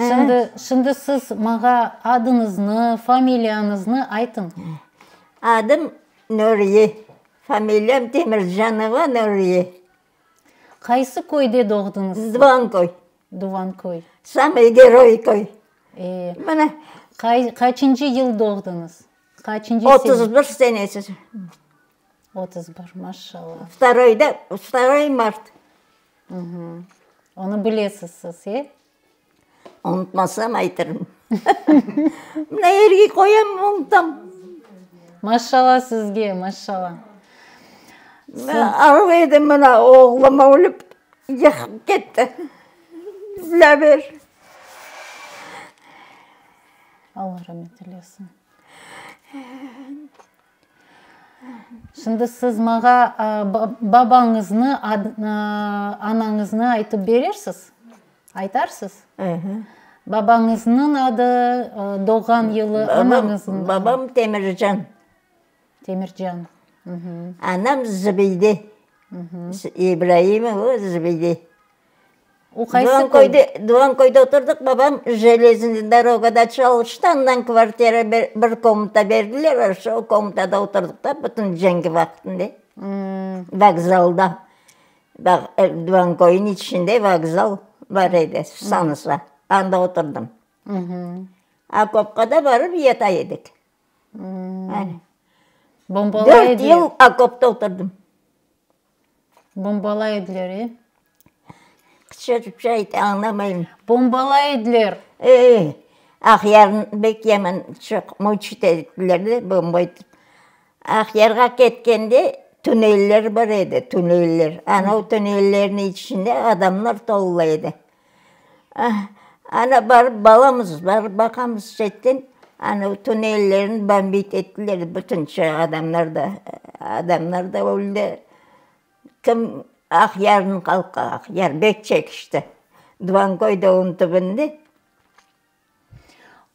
Şimdi, şimdi siz maña adıñıznı, familiyañıznı aytıñ. Adım Nuriye, familiyam Temircanova Nuriye. Qaysı köyde doğdıñız siz? Duvanköy. Duvanköy. Samıy geroy köy. E, Mına. Qay, qaçıncı yıl doğdıñız? Qaçıncı sene? 31 senesi. 31, maşallah. Vtoroyda, vtoroy mart. Onı bilesiz siz, e? Unutmasam aytırım. Mına yerge qoyam, unutam. Maşallah sizge, maşallah. Aruv edim, mına oğlum ölip, yıqıp ketti. Dilâver. Allah rahmet eylesin. Şimdi siz maña babañıznı, anañıznı aytıp berersiz? Aytarsız? Babañıznıñ adı, doğğan yılı, anañıznıñ adı. Babam Temircan. Temircan. Anam Zübeyde. İbraimova Zübeyde. O qaysı köy? Duvanköyde oturdıq, babam jeleznıy dorogada çalıştı, andan kvartira, bir komnata berdiler, şo komnatada oturdıq da bütün cenk vaqtında, vokzalda. Duvanköyniñ içinde vokzal bar edi, stantsiya, anda oturdım. Okopqa da barıp yata edik. Dört yıl okopta oturdım. Bombalay ediler, e? Qısqa ayt, añlamayım. Bombalay ediler. E, Aqyarnı bek yaman çoq muçit ettiler de, bomba etip. Aqyarğa ketkende tüneller bar edi, tüneller. Ana o tünellerniñ içinde adamlar tolu edi. Ana barıp balamız, barıp baqamız çetten, ana o tünellerni bombit ettiler, bütün adamlar da, adamlar da öldi. Kim Aqyarnıñ halqı, Aqyar bek çekişti. Duvanköy de onıñ tübünde.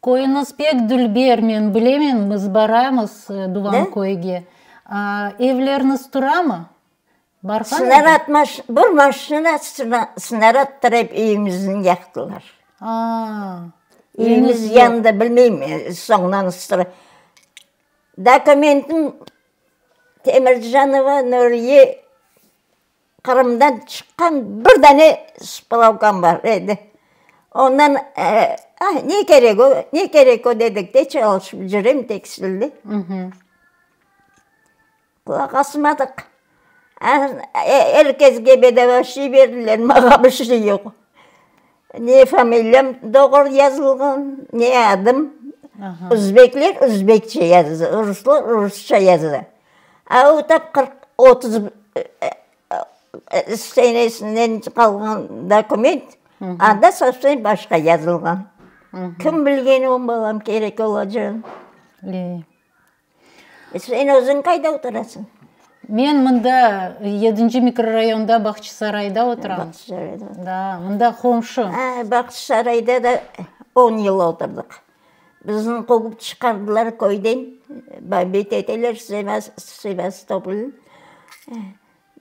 Köyüñiz pek dülber, men bilemen, biz baramız Duvanköyge. Evleriñiz turamı? Snarâd, bir maşina snarâd tirep üyümizni yaqtılar. Üyümiz yandı, bilmeyim, soñundan Dokumentim Temircanova Nuriye Qırımdan çıqqan bir dane spravkam bar edi. Ondan ne kerek o, ne kerek o dedik de, çalışıp cürem tekstilde. Qulaq asmadıq. Er kesge bedava şey berdiler, maña bir şey yoq. Ne familiyam doğru yazılğan, ne adım. Özbekler özbekçe yazdı, ruslar rusça yazdı. A o tap 40, 30 senesinden qalğan dokument, anda sovsem başqa yazılğan. Kim bilgen o balam kerek olacağını. Sen özüñ qayda oturasıñ? Men mında, yedinci mikrorayonda, Bağçasarayda oturam. Bağçasarayda. Da, mında qomşu. A, Bağçasarayda da on yıl oturdıq. Bizni quvıp çıqardılar köyden, bombit eteler Sevastopol.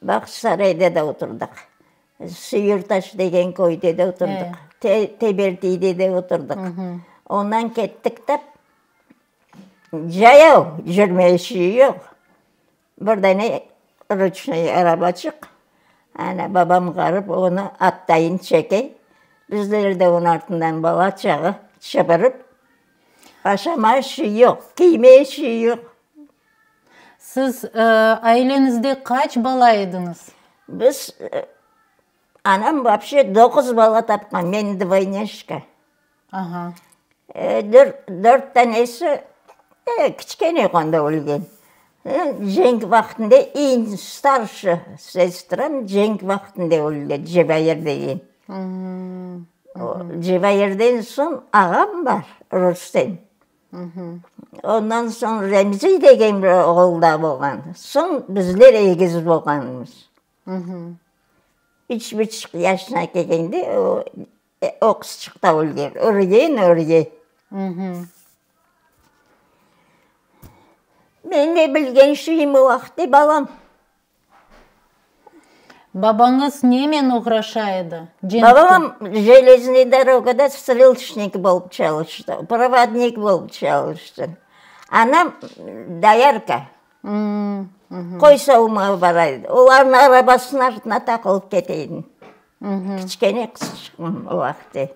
Bağçasarayda da oturdıq. Süyürtaş degen köyde de oturdıq. Tebertiyde de oturdıq. Ondan kettik de. Cayav cürme işi yoq. Bir dane ruçnoy arabaçıq, ana, babam ğarip onı attayın çeke, bizler de onıñ artından bala-çağa çıbırıp, aşama işi yoq, kiyme işi yoq. Siz aileñizde qaç bala ediñiz? Biz, anam vapşe doquz bala tapqan, men dvoyneşka. Aha. Dört tanesi kiçkene olğanda ölgen. Cenk vaqtında eñ starşı sestram cenk vaqtında öldi, Cevair degen. Cevairden soñ ağam bar, Rustem. Ondan soñ Remzi degen bir oğul da bolğan. Soñ bizler egiz bolğanmız. Üç buçuq yaşına kelgende o O qızçıq da ölgen, Ürge, Nurge. Men de bilgen şeyim o vaqıtte balam. Babañız nemen oğraşa edi cenkte? Babam jeleznıy dorogada strelçnik bolıp çalıştı, provodnik bolıp çalıştı. Anam doyarka, qoy savmağa bara edi. Olarnıñ arabasınıñ artına taqılıp kete edim. Kiçkene qızçıqım o vaqıtte.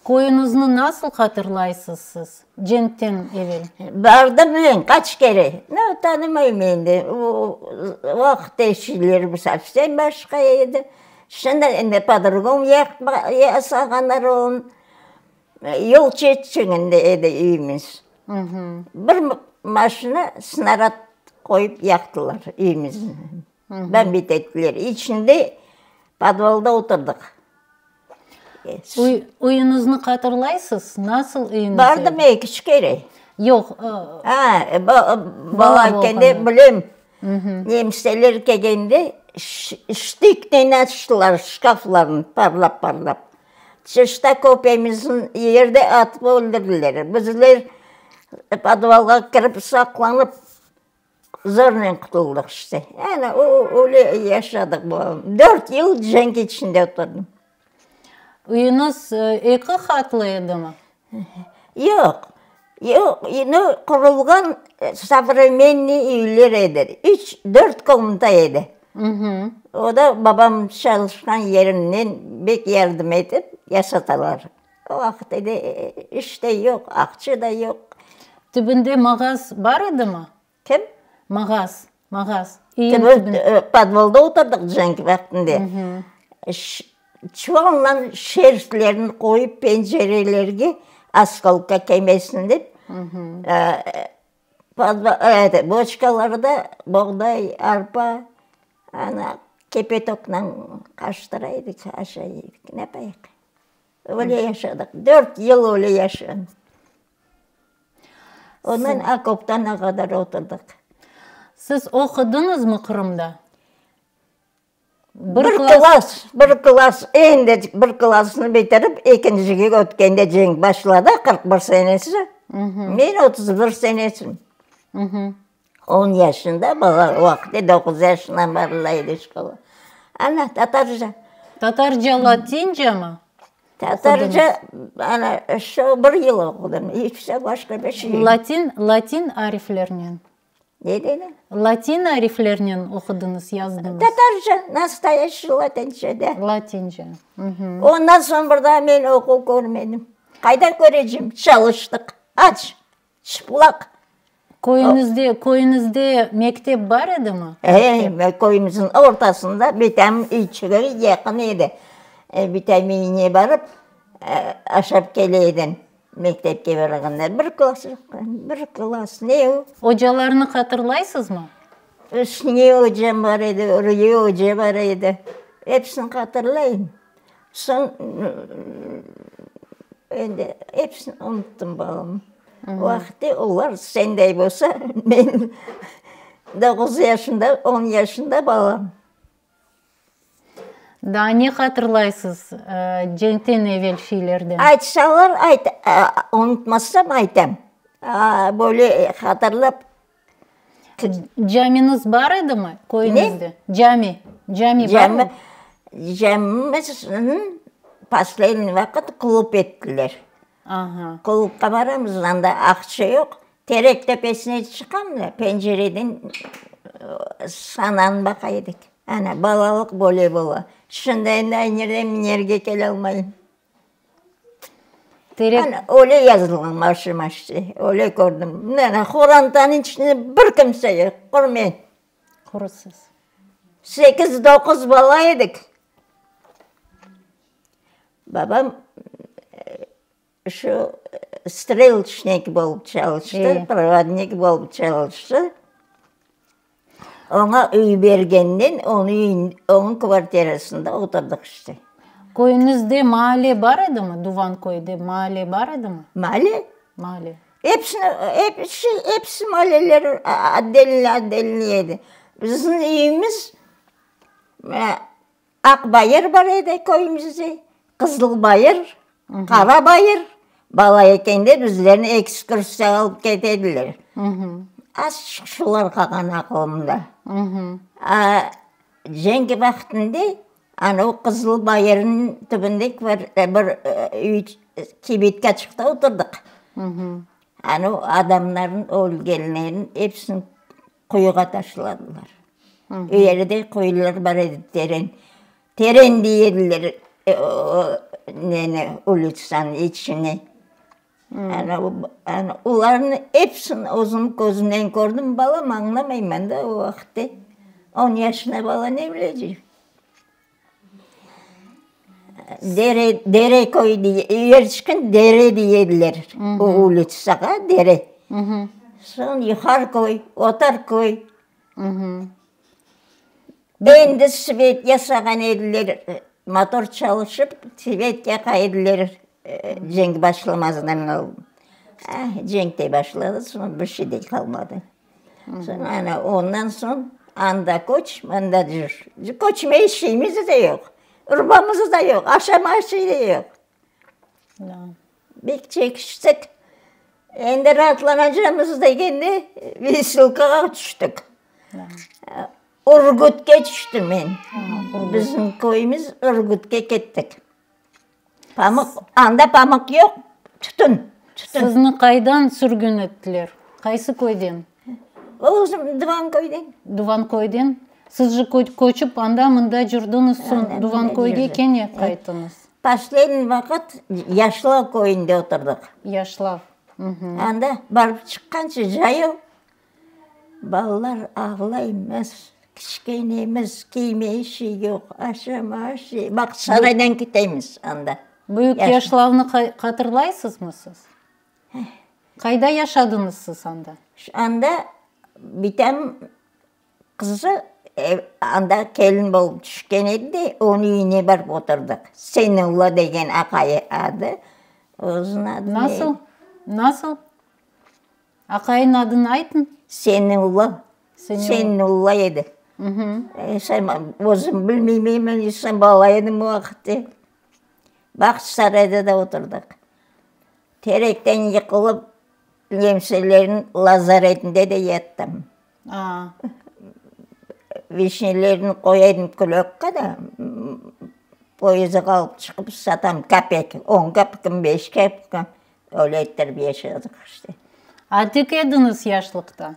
Köyüñizni nasıl hatırlaysız siz, cenkten evel? Bardım men qaç kere. No, tanımayım endi. O vaqıt şeyler sovsem başqa edi. Şimdi endi po-drugomu yasağanlar onı. Yol çetçiginde edi üyümiz. Bir maşina snarâd qoyıp yaqtılar üyümizni. Bombit ettiler. İçinde podvalda oturdıq. Üyüñizni hatırlaysız? Nasıl üyüñiz edi? Bardım eki-üç kere. Yoq. A, bala ekende bilem. Nemseler kelgende ştıknen açtılar şkaflarnı parlap-parlap. Tışta köpegimizni yerde atıp öldürdiler. Bizler podvalğa kirip saqlanıp, Zornen qutuldıq işte. Yani öyle yaşadıq. Dört yıl cenk içinde oturdım. Üyüñiz eki qatlı edimi? Yoq, yoq, no, qurulğan sovremenniy üyler edi. Üç, dört komnata edi. O da babam çalışqan yerinden bek yardım etip yasatalar. O vaqıt edi iş de yoq, aqça da yoq. Tübünde mağaz bar edimi? Kim? Mağaz, mağaz. Tübü, podvalda oturdıq cenk vaqtında. Çuvallan şerstlerini qoyıp pencerelerge oskolka kelmesin dep, boçkalarda boğday, arpa, ana, kepetoknan qaştıra edik, aşay edik, ne yapayıq. Öyle yaşadıq. Dört yıl öyle yaşadım. Ondan okopta ne qadar oturdıq. Siz oqudıñızmı Qırımda? Bir klass, bir klass, endi bir klassnı bitirip, ekincige ötkende cenk başladı, 41 senesi. Men 31 senesim. On yaşında bala, o vaqıtte doquz yaşından barıla edi şkola. Ana, tatarca. Tatarca latincamı? Tatarca, ana, şu bir yıl oqudım, i vse, başqa bir şey. Latin, latin ariflernen? Ne dedi? Latin ariflernen oqudıñız, yazdıñız? Tatarca, nastoyaşiy latinca, da. Latinca, Ondan soñ bir daa men oquv körmedim. Qayda körecem? Çalıştıq, aç. Çıplaq. Köyüñizde, köyüñizde mektep bar edimi? E, köyümizniñ ortasında bitam üyçüge yaqın edi. Bitam üyüne barıp, aşap kele edim mektepke barğanda. Bir klass oquğan, bir klass, ne o? Ocalarnı hatırlaysızmı? Üsniye ocam bar edi, Ürüye oca bar edi. Episini hatırlayım. Soñ endi episini unuttım, balam. O vaqıtte olar senday bolsa, men doquz yaşında, on yaşında balam. Daa ne hatırlaysız cenkten evel şeylerden? Aytsalar, ayt, unutmasam aytam. Böyle hatırlap. Camiñiz bar edimi köyüñizde? Ne? Cami, cami bar mı? Camimizniñ posledniy vaqıt klub ettiler. Aha. Klubqa baramız, anda aqça yoq. Terek töpesine çıqam da, pencereden sananı baqa edik. Ana, balalıq böyle bola. Şimdi endi aynı yerden kelalmayım. Terek. Ana, öyle yazılğan başıma işte, öyle kördim. Mına, horantanıñ içinde bir kimse yoq, qur men. Qurusız. Sekiz, doquz bala edik. Babam şu strelçnik bolıp çalıştı, provodnik bolıp çalıştı. Oña üy bergenden, onıñ onıñ kvartirasında oturdıq işte. Köyüñizde maale bar edimi, Duvanköyde maale bar edimi? Maale? Maale. Episini, episi, episi maaleler otdelno, otdelno edi. Bizim üyümiz, Aq bayır bar edi köyümizde, Qızıl bayır, Qara bayır. Bala ekende bizlerni ekskursiyağa alıp kete ediler. Azçıq şular qalğan aqılımda. Cenk vaqtında anavı Qızıl Bayırnıñ tübünde bir üy, kibitkaçıqta oturdıq. Anavı adamlarnıñ ölgenlerini episini quyuğa taşladılar. O yerde quyular bar edi teren. Teren dey ediler o neni, ulitsanıñ içini. Ana, olarnı episini özüm közümnen kördim, balam, añlamayman da o vaqıtte, on yaşında bala ne bilecek. Dere, Dereköy dey, Erçkin dere dey ediler o ulitsağa, dere. Soñ Yuharköy, Otarköy. Endi svet yasağan ediler, motor çalışıp, svet yaqa ediler cenk başlamazdan aldın. Cenk de başladı, soñ bir şey de qalmadı. Soñ ana ondan soñ anda köç, mında cür. Köçmey şeyimiz de yoq, urbamız da yoq, aşama şey de yoq. Bek çekiştik. Endi raatlanacağımız degende, veselkağa tüştik. Urgutke tüştim men. Bizim köyümiz Urgutke kettik. Pamıq, anda pamıq yoq, tütün, tütün. Sizni qaydan sürgün ettiler? Qaysı köyden? Özüm Duvanköyden. Duvanköyden? Siz же köçip anda-mında cürdiñiz, soñ Duvanköyge kene qayttıñız. Posledniy vaqıt Yaşlav köyünde oturdıq. Yaşlav. Anda barıp çıqqance cayav balalar ağlaymız, kiçkenemiz, kiyme şey yoq, aşama şey, Bağçasaraydan ketemiz anda. Büyük Yaşlavnı hatırlaysızmı siz? Qayda yaşadıñız siz anda? Anda bitam qızı anda kelin bolıp tüşken edi de, onıñ üyüne barıp oturdıq. Senulla degen aqayı adı, özüniñ adı ne? Nasıl? Nasıl? Aqayınıñ adını aytıñ. Senulla. Senulla edi. Özüm bilmeymen, men bala edim o vaqıtte. Bağçasarayda da oturdıq. Terekten yıqılıp, nemselerniñ lazaretinde de yattım. Vişnelerni qoya edim kulökqa da, poyezdge alıp çıqıp satam, kapek, on kapikmi, beş kapikmi, öyle ettirip yaşadıq işte. Atik ediñiz yaşlıqta?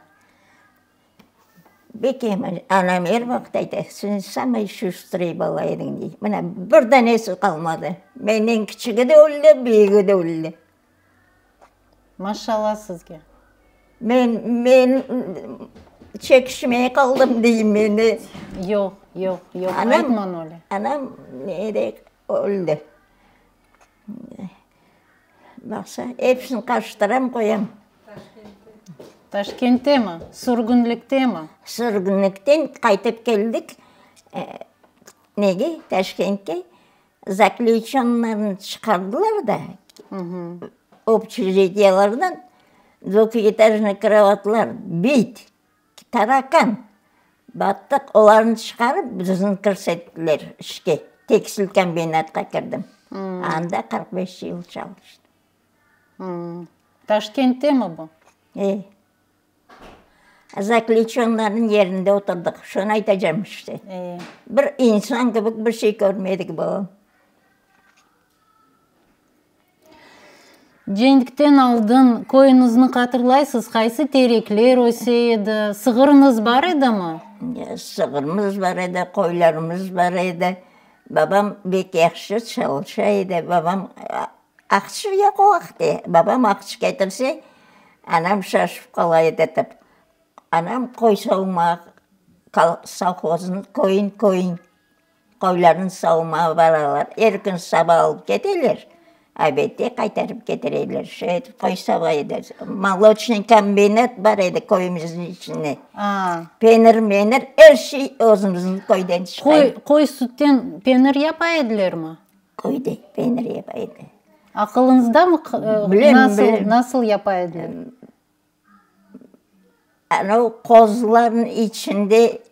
Bek anam er vaqıt ayta, sen samıy şustrıy bala ediñ, dey. Mına, bir danesi qalmadı. Menden kiçigi de öldi, büyügi de öldi. Maşallah sizge. Men, men çekişmey qaldım deyim endi. Yoq, yoq, yoq, aytmañ öyle. Anam ne öldi. Baqsa, episini qarıştıram qoyam. Taşkenttemi? Sürgünliktemi? Sürgünlikten qaytıp keldik, nege, Taşkentke. Zaklüçenlarnı çıqardılar da, obşejitiyalardan dvuhetajnıy krovatlar, bit, tarakan, battıq, olarnı çıqarıp, bizni kirsettiler işke, tekstil kombinatqa kirdim. Anda 45 yıl çalıştım. Taşkenttemi bu? E. Zaklüçenlarnıñ yerinde oturdıq, şunı aytacağım işte. Bir insan kibi bir şey körmedik, babam. Cenkten aldın köyüñizni hatırlaysız, qaysı terekler öse edi, sığırıñız bar edimi? Sığırımız bar edi, qoylarımız bar edi. Babam bek yahşı çalışa edi. Babam aqça yoq o vaqıt. Babam aqça ketirse, anam şaşıp qala edi dep. Anam qoy savmağa sovhoznıñ köyün köyün Qoylarnı savmağa baralar. Er kün saba alıp keteler, obedde qaytarıp ketireler. Şay etip qoy sava edi. Moloçnıy kombinat bar edi köyümizniñ içinde. Penir-menir, er şey özümizniñ köyden çıqa edi. Qoy sütten penir yapa edilermi? Köyde penir yapa edi. Aqılıñızdamı, Bilem, bilem. nasıl yapa ediler? Anavı qozlarnıñ içinde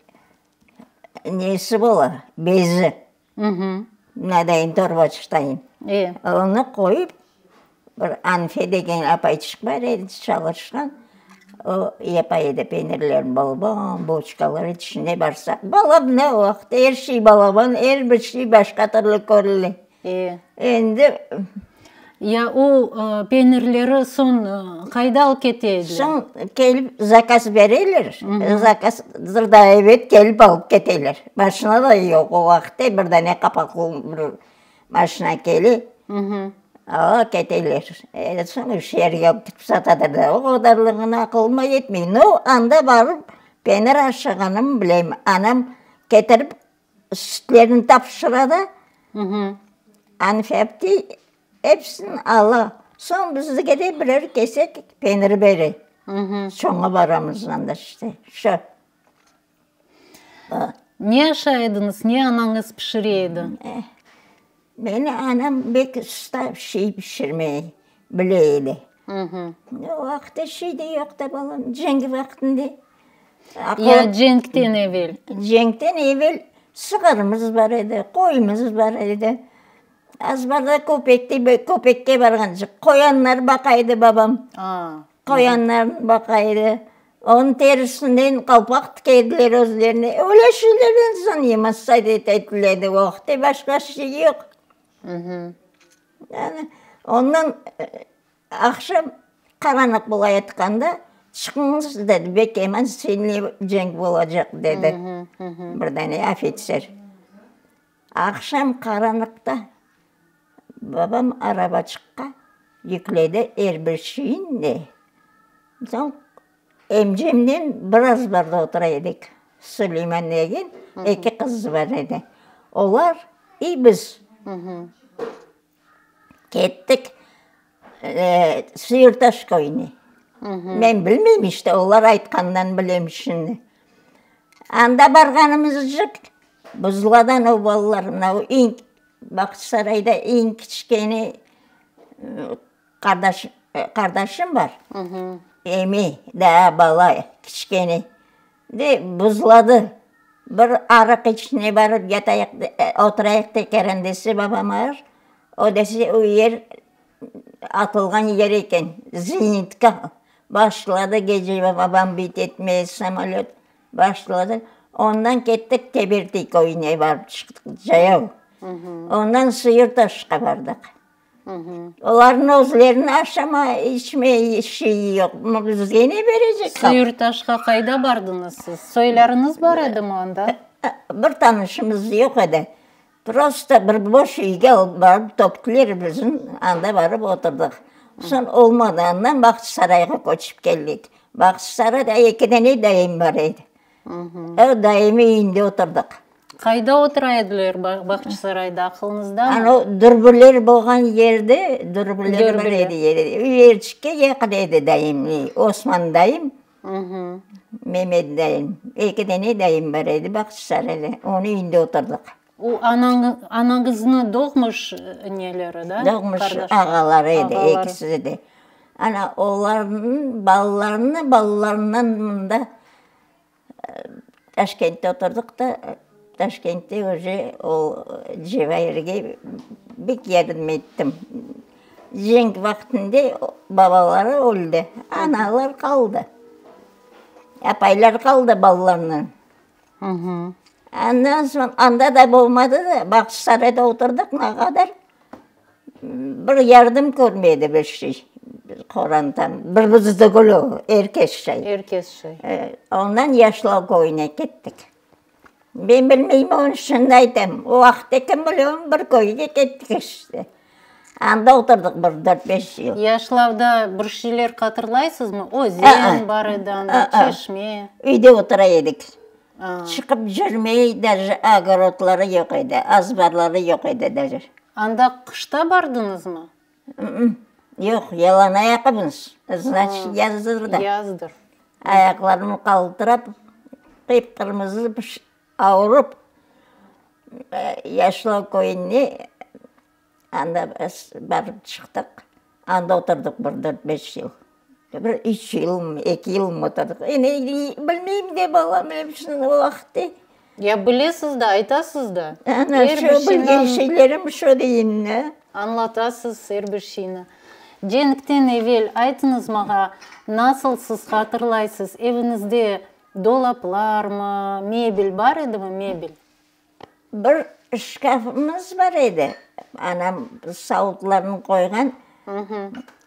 nesi bola, bezi, mınadayın torbaçıqtayın. Onı qoyıp, bir Anfe degen apayçıq bar edi, çalışqan. O yapa edi penirlerni balaban boçkalar içine barsaq. Balam ne o vaqıt er şey balaban, er bir şey başqa türlü körüle. Endi. Ya o penirleri soñ qayda alıp kete ediler? Soñ kelip zakaz bereler, zakaz da evet kelip alıp keteler. Maşina da yoq o vaqıtta, bir dane qapaqlı bir maşina kele, ala keteler. Soñ şeerge alıp ketip satadır da, o qadarlığını aqılıma yetmey. No, anda barıp penir aşağanımnı bilem. Anam ketirip Sütlerini tapşıra da, Anife apte episini ala. Soñ bizge de birer kesek penir bere. Soña baramız anda işte, şo. Ne aşay ediñiz, ne anañız pişire edi? Meni anam bek usta şey pişirmey bile edi. O vaqıtta şey de yoq da balam, cenk vaqtında. Ya cenkten evel? Cenkten evel sığırımız bar edi, qoyumız bar edi. Azbarda köpek de, köpekke barğance qoyanlar baqa edi babam. Qoyanlarnı baqa edi. Onıñ terisinden qalpaq tike ediler özlerine. Öyle şeylerden zaниматься etile edi o vaqıtta, başqa şey yoq. Yani ondan aqşam qaranlıq bolayatqanda çıqıñız, dedi, bek eman silniy cenk bolacaq, dedi bir dane ofitser. Aqşam qaranlıqta babam arabaçıqqa yükledi er bir şeyni de, soñ emcemnen bir azbarda otura edik, Suleyman degen eki qızı bar edi, olar i biz. Kettik Sıyırtaş köyüne. Men bilmeyim işte, olar aytqandan bilem şimdi. Anda barğanımızcıq buzladan o balalar, mınau eñ Bağçasarayda eñ kiçkene qardaş, qardaşım bar, Emi, daa bala, kiçkene. De, buzladı. Bir arıq içine barıp yatayıq, oturayıq tekeren dese, babam ağır, o dese, o yer atılğan yer eken, zenitka. Başladı gece babam bit etmeye, samolöt başladı. Ondan kettik Teberti köyüne barıp çıqtıq cayav. Ondan Sıyırtaşqa bardıq. Olarnıñ özleriniñ aşama, içme şeyi yoq, bizge ne berecek halq? Sıyırtaşqa qayda bardıñız siz? Soylarıñız bar edimi anda? Bir tanışımız yoq edi. Prosto bir boş üyge alıp barıp töktüler bizni, anda barıp oturdıq. Soñ olmadı, andan Bağçasarayğa köçip keldik. Bağçasarayda eki dane dayım bar edi. O dayımnıñ üyünde oturdıq. Qayda otura ediler Bağçasarayda, aqılıñızdamı? Ana, dürbüler bolğan yerde, dürbüler bar edi, yerçikke yaqın edi dayım, Osman dayım, Memet dayım, eki dane dayım bar edi Bağçasarayda, onıñ üyünde oturdıq. O anañıznıñ doğmuş neleri, da? Doğmuş ağaları edi, ekisi de. Ana, olarnıñ balalarını, balalarından mında Taşkentte oturdıq da, Taşkentte uje o Cevairge bek yardım ettim. Cenk vaqtında babaları öldi, analar qaldı, apaylar qaldı balalarnen. Andan soñ anda da bolmadı da, Bağçasarayda oturdıq ne qadar, bir yardım körmedi bir şey qorantam, bir biz degil o, er kes şay. Er kes şay. Ondan Yaşlav köyüne kettik. Men bilmeyim, onı şimdi aytam, o vaqıtta kim bilüvim, bir köyge kettik işte. Anda oturdıq bir dört-beş yıl. Yaşlavda bir şeyler hatırlaysızmı? Özen bar edi anda, çeşme. Üyde otura edik. Çıqıp cürmey, daje ogorodları yoq edi, azbarları yoq edi daje. Anda qışta bardıñızmı? Yoq, yalan ayaqımız, znaçit, yazdır da. Yazdır. Ayaqlarım qaltırap, qıp-qırmızı avurıp, Yaşlav köyüne anda barıp çıqtıq. Anda oturdıq bir dört-beş yıl. Bir üç yılmı, eki yılmı oturdıq. Endi bilmeyim de, balam, episini o vaqıtte. Ya bilesiz de, aytasız da. Ana, şu bilgen şeylerim şu deyim de. Añlatasız er bir şeyni. Cenkten evel aytıñız maña, nasıl siz hatırlaysız, eviñizde dolaplarmı, mebel bar edimi, mebel? Bir şkafımız bar edi, anam savutlarını qoyğan,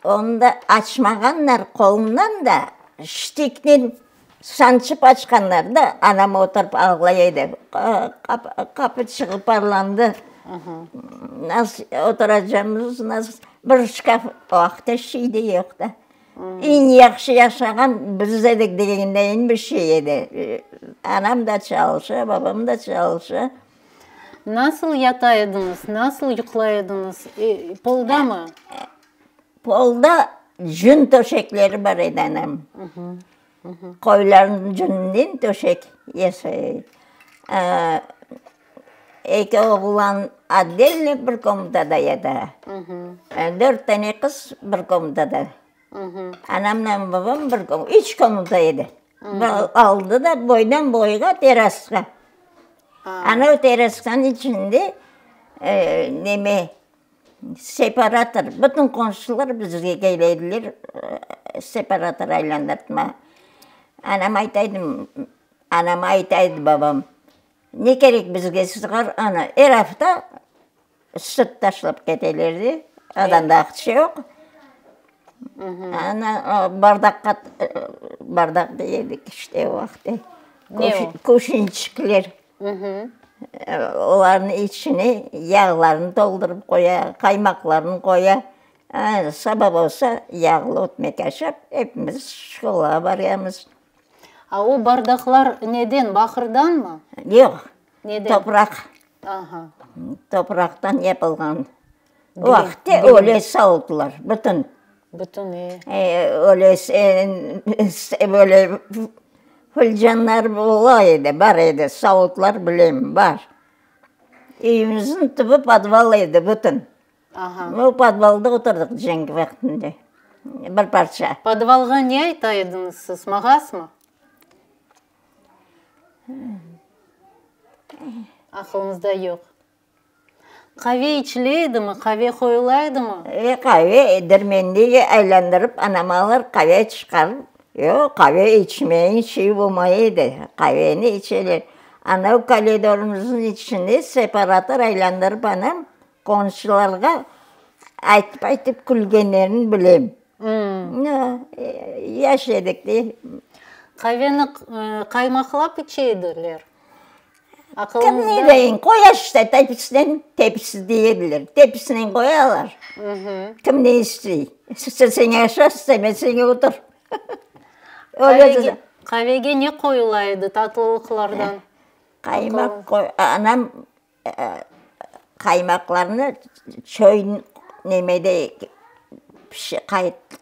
onı da açmağanlar qolundan da, ştiknen sançıp açqanlar da, anam oturıp ağlay edi, qapıçığı parlandı, nasıl oturacamız, nasıl, bir şkaf, o vaqıtta şey de yoq da. Eñ yahşı yaşağan biz edik degendeyin bir şey edi. Anam da çalışa, babam da çalışa. Nasıl yata ediñiz, nasıl yuqlay ediñiz, poldamı? Polda cün töşekleri bar edi anam. Qoylarnıñ cününden töşek yasay edi. Eki oğlan otdelno bir komnatada yata, dört tane qız bir komnatada. Anamnen babam bir üç komnata edi. Aldı da boydan boyğa terrasqa. Ana o terraskanıñ içinde neme, separator, bütün qonşular bizge kele ediler separator aylandırtmağa. Anam ayta edi, anama ayta edi babam. Ne kerek bizge sığır, ana, er afta süt taşlap ketelerdi, adamda aqça yoq. Ana, bardaqqa, bardaq dey edik işte o vaqıtte, kuvşinçikler, olarnıñ içine yağlarını toldurıp qoya, qaymaqlarını qoya. Saba bolsa yağlı ötmek aşap, epimiz şkolağa baramız. A o bardaqlar neden, baqırdanmı? Yoq, Neden? topraq. Aha. Topraqtan yapılğan. O vaqıtte öyle savutlar, bütün. Bütün, e. E, öyle sen, böyle filcanlar ola edi, bar edi, savutlar bilem, bar. Evimizniñ tübü podval edi, bütün. Aha. O podvalda oturdıq cenk vaqtında, bir parça. Podvalğa ne ayta ediñiz siz, mağazmı? Aqılıñızda yoq. Qave içile edimi, qave qoyula edimi? E, qave, dirmende aylandırıp anam alır, qave çıqarıp, yoq, qave içmeyin şey olmay edi, qaveni içeler. Anav koridorımıznıñ içinde separator aylandırıp anam Qonşularğa aytıp-aytıp külgenlerini bilem. Yaş edik de. Qaveni qaymaqlap içe ediler. Kim ne deyin, qoya işte tepisinen, tepsi dey ediler, tepisinen qoyalar. Kim ne istey, isteseñ aşa, istemeseñ otur. Qavege ne qoyula edi tatlılıqlardan? Qaymaq, anam Qaymaqlarnı çoy nemede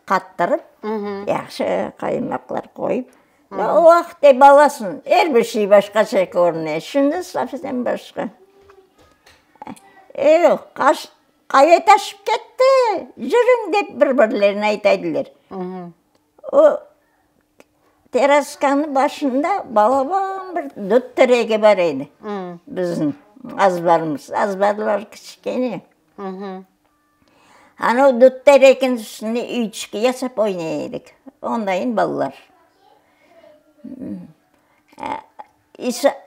qattırıp, yahşı qaymaqlar qoyıp, o vaqıt balasıñ, er bir şey başqaça körüne, şimdi sovsem başqa. Yoq, qave taşıp ketti, yürüñ dep bir-birlerine ayta ediler. O terraskanıñ başında balaban bir dut teregi bar edi, bizim azbarımız, azbarlar kiçkene. Ana o dut terekniñ üstünde üyçik yasap oynay edik, ondayın balalar.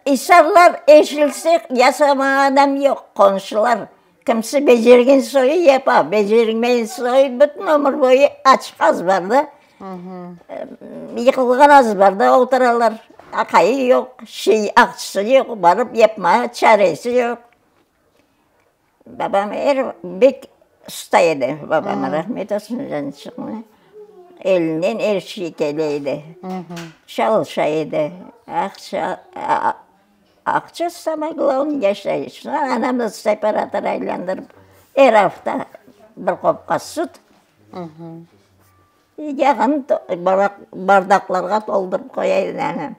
İsarlar eşilse, yasamağa adam yoq, qonşular, kimse becergen soyu yapa, becermegen soyu bütün ömür boyu açıq azbarda, yıqılğan azbarda oturalar, aqayı yoq, şey, aqçısı yoq, barıp yapmağa çaresi yoq. Babam er bek usta edi, babama rahmet olsun, canı çıqmay, elinden er şey kele edi, çalışa edi, aqça, aqça samoye glavnoye yaşayış, anam da separator aylandırıp, er afta bir qopqa süt, yağını bardaqlarğa toldurıp qoya edi anam.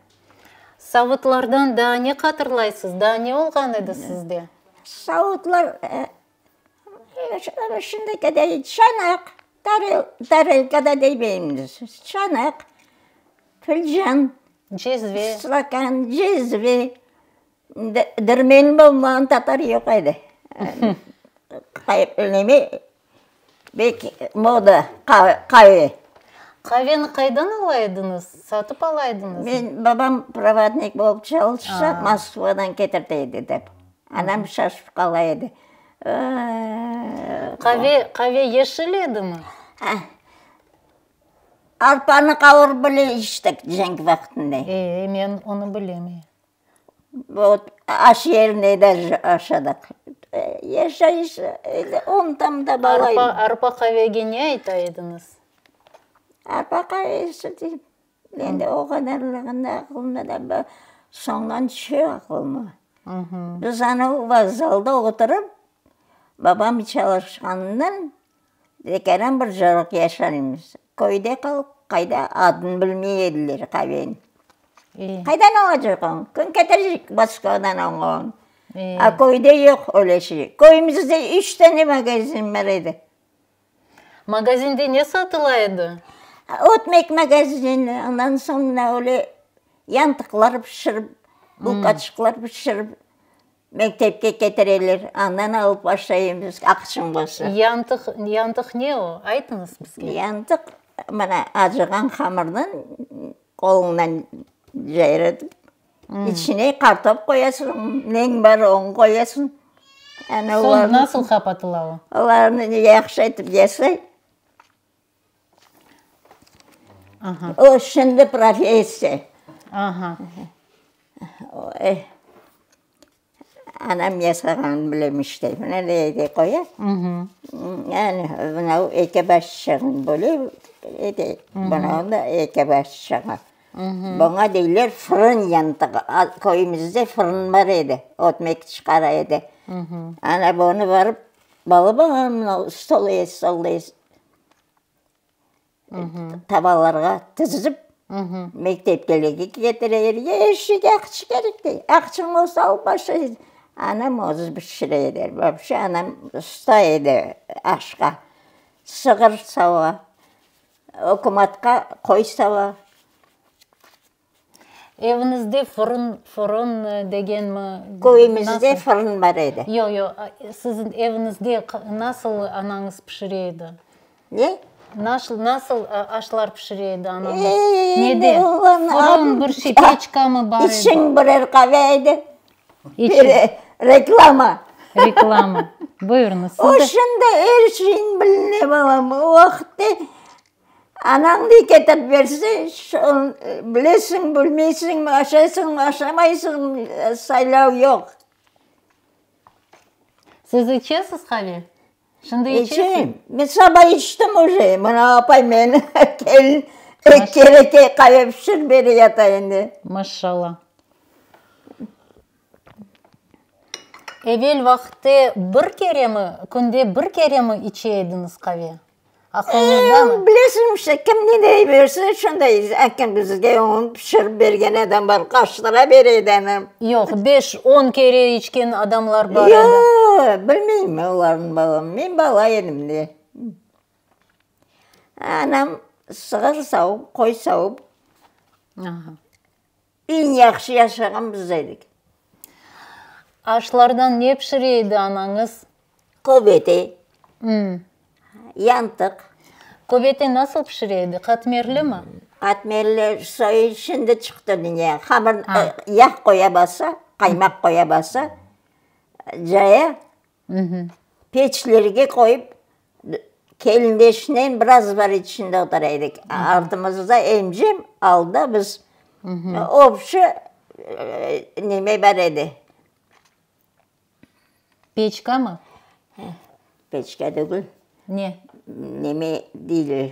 Savutlardan daa ne hatırlaysız, daa ne olğan edi sizde? Savutlar, şimdiki çanaq, tarelka da demeymiz, çanaq, filcan, cezve, stakan, cezve, dirmeni bolmağan tatar yoq edi. Neme? Bek moda qave. Qaveni qaydan ala ediñiz? Satıp ala ediñizmi? Men, babam provodnik bolıp çalışsa, Moskvadan ketirte edi dep. Anam şaşıp qala edi. Qave, qave yeşil edimi? Arpanı qavurıp bile içtik cenk vaqtında. E, men onı bilem, e. Vot, aş yerine de aşadıq. Yaşayış, ondan da bala. Arpa, arpa qavege ne ayta ediñiz? Arpa qavesi deyim. Endi o qadarlığında aqılımda da, soñdan tüşe aqılıma. Biz anavı vokzalda oturıp, babam çalışqanından Tekaran bir zorluq yaşaymız. Köyde qalıq, qayda adını bilmey ediler qaveniñ. Qaydan alacaq onı? Kim ketirecek Moskvadan oña onı? A köyde yoq öyle şey. Köyümizde üç tane magazin bar edi. Magazinde ne satıla edi? Ötmek magazini, ondan soñ mına öyle yantıqlar pişirip, bulkaçıqlar pişirip. Mektepke ketireler, andan alıp başlaymız, aqşam bolsa. Yantıq, yantıq ne o? Aytıñız bizge. Yantıq, mına, acığan hamırdan qoluñdan cayratıp, içine qartop qoyasıñ, neñ bar onı qoyasıñ. Ana Soñ nasıl qapatıla o? Olarnı yahşı etip yasay. O şimdi professiya. Anam yasağanını bilem işte. Mına ne de qoya. Yani mınau eki başçığın böle, ete, mınau da eki başçığı. Buña deyler fırın yantığı. Köyümizde fırın bar edi, ötmek çıqara edi. Ana bunı barıp, balaban mınau stol, stol Tabalarğa tizip, mektepkelerge ketire edik. Er şeyge aqça kerek dey. Aqçañ olsa alıp başlaysıñ. Anam özü pişire edi. Вообще anam usta edi aşqa. Sığır sava, ükümatqa qoy sava. Eviñizde fırın, fırın degenmi? Köyümizde fırın bar edi. Yoq, yoq, siziñ eviñizde nasıl anañız pişire edi? Ne? Nasıl aşlar pişire edi anañız? Nede? Fırın, bir şey, peçkamı bar edi? İçiñ birer qave edi. Reklama. Reklama. Buyurıñız, siz de. O şimdi er şeyni biline balam. O vaqıtta Anañ ne ketirip berse, şonı bilesiñ, bilmeysiñ, aşaysıñ, aşamaysıñ, saylav yoq. Siz içesiz qave? Şimdi içesiz? İçem. Men saba içtim uje. Mına apay meni kelin eki kere qave pişirip bere yata endi. Maşallah. Evel vaqıtte bir keremi, künde bir keremi içe ediñiz qave? Aqılıñızdamı? Bilesiñ işte, kim ne dey berse, şunday. Akim bizge onı pişirip bergen adam bar, qaştıra bere edi anam. Yoq, beş, on kere içken adamlar bar edi. Yoq, bilmeyim olarnı, balam, men bala edim de. Anam sığır savup, qoy savup. Eñ yahşı yaşağan biz edik. Aşlardan ne pişire edi anañız? Köbete, yantıq. Köbete nasıl pişire edi, qatmerlimi? Qatmerli soyu şimdi çıqtı dünya. Hamır, yağ qoya basa, qaymaq qoya basa, caya, Peçlerge qoyıp, kelindeşnen biraz bar içinde otura edik. Artımızda emcem, alda biz. Obşi neme bar edi. Peçkamı? Peçka degil. Ne? Neme deyler.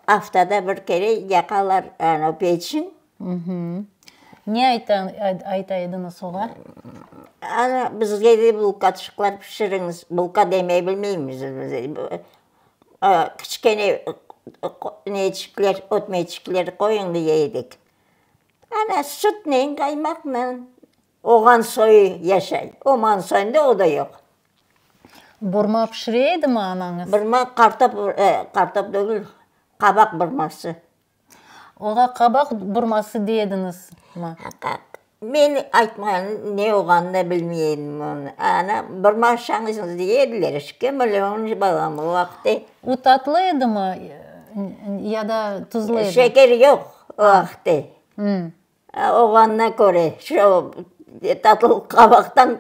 Aftada bir kere yaqalar ana peçin. Ne ayta ayta ediñiz oğa? Ana, bizge de bulkaçıqlar pişiriñiz. Bulka demey bilmeymiz biz. Kiçkene neçikler, ötmeçikler qoyuñ deye edik. Ana, sütnen, qaymaqnen. Oğan soyu yaşay. Oman soyunda o da yoq. Burma pişire edimi anañız? Burma, qartop, qartop degil, qabaq burması. Oğa qabaq burması dey ediñizmi? Men aytmağan ne olğanını da bilmey edim onı. Ana, bir maşañız dey ediler, kim bile onı balam o vaqıtte. O tatlı edimi ya da tuzlu edimi? Şeker yoq o vaqıtte. Olğanına köre, şu tatlı qabaqtan.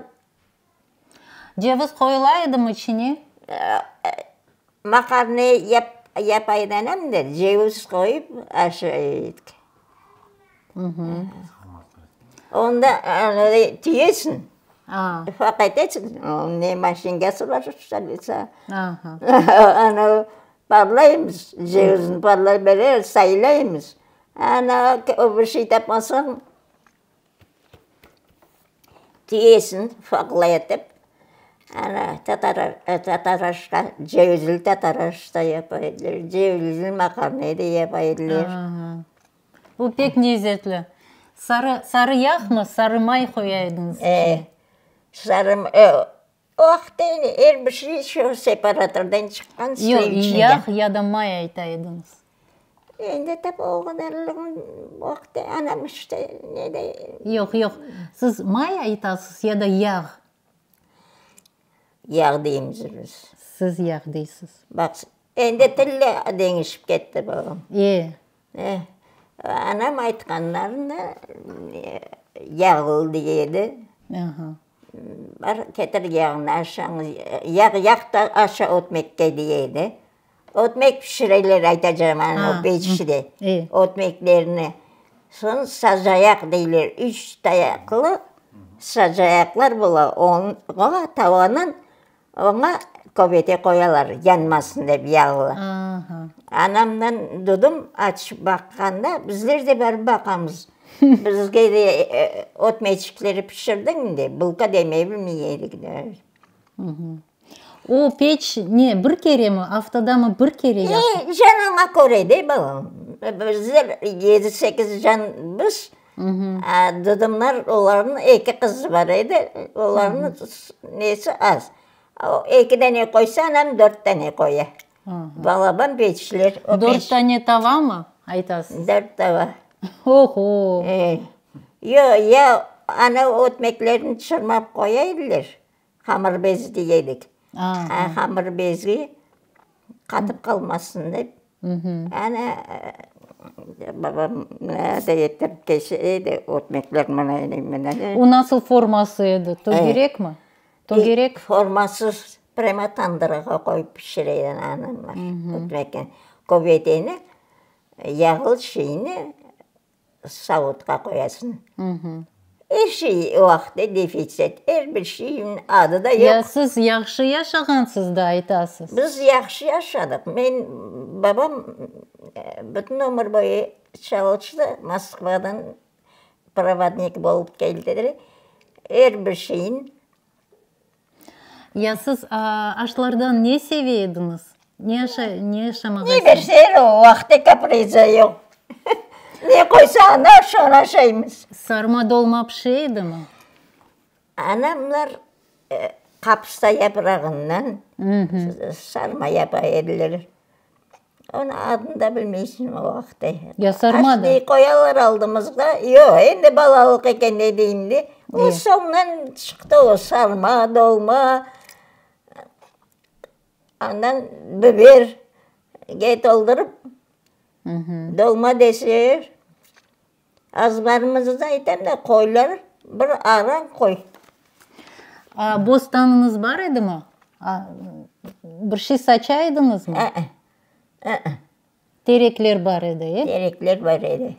Ceviz qoyula edimi içine? Maqarnı yapa edi anam da, ceviz qoyıp aşay edik. Onda tüyesiñ, ufaq etesiñ, ne maşinkası bar, anavı parlaymız, cevizini parlay beremiz, saylaymız. Ana, bir şey tapmasañ, tüyesiñ ufaqlay etip, ana, tataraşqa, cevizli tataraş da yapa ediler, cevizli maqarnı da yapa ediler. Bu pek lezetli. Sarı, sarı yağmı, sarı may qoya ediñiz içine? E, sarı, o vaqıtta endi er bir şey şu separatordan çıqqan, Yoq, yağ ya da may ayta ediñiz. Endi tap o qadarlığın vaqtı anam işte ne de. Yoq, yoq, siz may aytasız ya da yağ? Yağ deymiz biz. Siz yağ deysiz. Baq, endi til de deñişip ketti balam. E. E, anam aytqanlarını yağlı dey edi. Aha. Bar, ketir yağnı aşañız, yağ yaq da aşa ötmekke dey edi. Ötmek pişireler, aytacağım, ana o peçte ötmeklerni. Soñ sacayaq deyler, üç tayaqlı sacayaqlar bola, oña tavanıñ oña köbete qoyalar, yanmasın dep yağlı. Anamdan dudım, açıp baqqanda, bizler de barıp baqamız, bizge de ötmeçikleri pişirdiñ de, bulka demey bilmey edik. O peç ne, bir keremi, aftadamı bir kere yaqıla? E, canıña köre de, balam. Bizler yedi-sekiz can biz, a dıdımlar, olarnıñ eki qızı bar edi, olarnıñ nesi az. Eki dane qoysa, anam dört dane qoya. Balaban peçler. Dört dane tavamı, aytasız? Dört tava. Oho! E, yoq, ya ana ötmeklerni çırmap qoya ediler. Hamır bezi dey edik. Hamır bezi qatıp qalmasın dep. Ana, babam mına da ettirip kese edi ötmekler mına mına. O nasıl forması edi? Tögerekmi? Tögerek? Formasız, prâmo tandırğa qoyıp pişire edi anamlar ötmekni. Köbeteni, yağlı şeyni Savutqa qoyasıñ. Er şey o vaqıtta defitsit, er bir şeyniñ adı da yoq. Ya siz yahşı yaşağansız da aytasız. Biz yahşı yaşadıq. Men, babam bütün ömür boyu çalıştı, Moskvadan provodnik bolıp keldi, er bir şeyin. Ya siz aşlardan ne seve ediñiz? Ne aşa, ne aşamağa Ne berseler, o vaqıtta kapriza yoq. Ne qoysa ana, şonı aşaymız. Sarma dolma pişe edimi? Anamlar qapısta yaprağından sarma yapa ediler. Onıñ adını da bilmeysiñ o vaqıtta. Ya sarma da. Aş dey qoyalar aldımızğa. Yoq, endi balalıq eken ne deyim de. O soñundan çıqtı o sarma, dolma, andan biberge toldurıp dolma deseler. Azbarımızda aytam da, qoylar, bir aran qoy. A, bostanıñız bar edimi? Bir şey saça ediñizmi? E-e, e-e. Terekler bar edi, e? Terekler bar edi.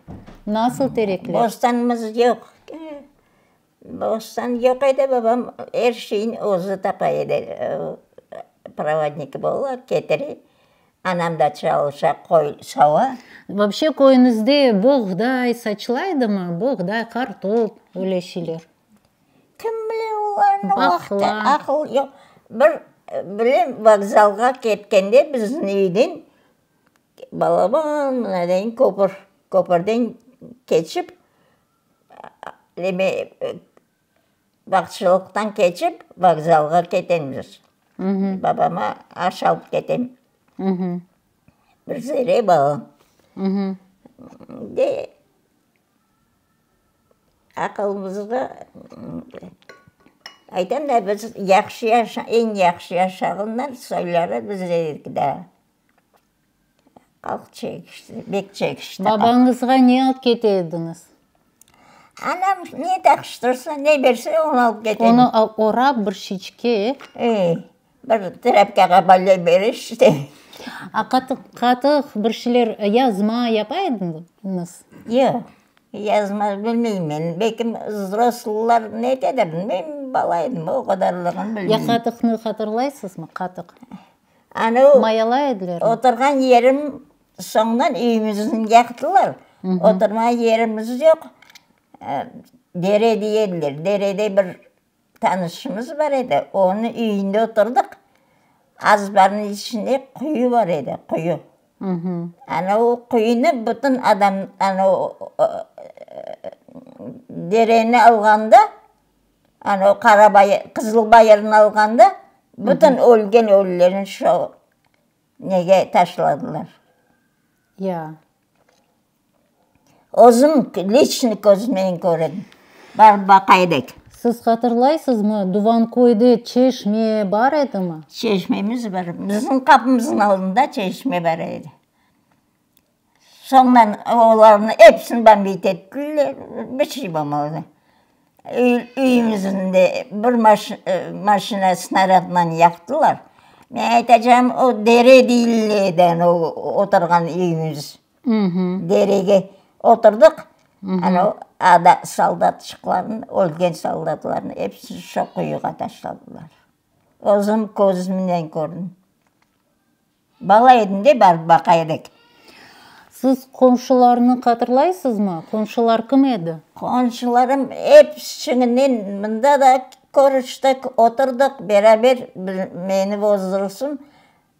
Nasıl terekler? Bostanımız yoq. Bostan yoq edi, babam er şeyni özü tapa edi. Provodnik bola, ketire. Anam da çalışa, qoy sava. Vobşe köyüñizde boğday saçılaydımı? Boğday, qartop, öyle şeyler. Kim bile olarnı, o vaqıtta aqıl yoq. Bir bilem, vokzalğa ketkende bizim üyden balaban mınadeyin köpür, köpürden keçip, Neme, bağçılıqtan keçip, vokzalğa ketemiz. Babama aş alıp ketem. Bir zere balam. De. Aqılımızğa aytam da, biz yahşı yaşa, eñ yahşı yaşağanlar soyları biz edik daa. Halq çekişti, bek çekişti. Babañızğa ne alıp kete ediñiz? Anam ne taqıştırsa, ne berse, onı alıp kete edim. Onı orap bir şiçke. E, bir trâpkağa balle bere işte. A qatıq, qatıq, bir şeyler yazma yapa ediñiz? Yoq, yazma bilmeyim men. Belkim vzroslılar ne etedir, men bala edim, o qadarlığını bilmeyim. Ya qatıqnı hatırlaysızmı, qatıq? Ana o Mayalay edilermi? oturğan yerim soñundan üyümizni yaqtılar. Oturmağa yerimiz yoq. Dere dey ediler. Derede bir tanışımız bar edi. Onıñ üyünde oturdıq. Azbarnıñ içinde quyu bar edi, quyu. Ana o quyunı bütün adam, ana o dereni alğanda, Ana o Qara bayır, Qızıl bayırnı alğanda, bütün ölgen ölülerni şo nege taşladılar. Ya. Özüm liçno közümnen kördim. Barıp baqa edik. Siz hatırlaysızmı, Duvanköyde çeşme bar edimi? Çeşmemiz bar. Bizim qapımıznıñ aldında çeşme bar edi. Soñdan olarnı episini bombit ettiler, bir şey bolmadı. Üyümüzni de bir maşina snarâdnan yaqtılar. Men aytacağım, o dere deyil edi, o oturğan üyümüz. Derege oturdıq, ana o soldatçıqlarnı, ölgen soldatlarnı episini şo quyuğa taşladılar. Özüm közümnen kördim. Bala edim de, barıp baqa edik. Siz qomşularnı hatırlaysızmı? Qomşular kim edi? Qomşularım episinen mında da körüştik, oturdıq beraber, meni bozdursun,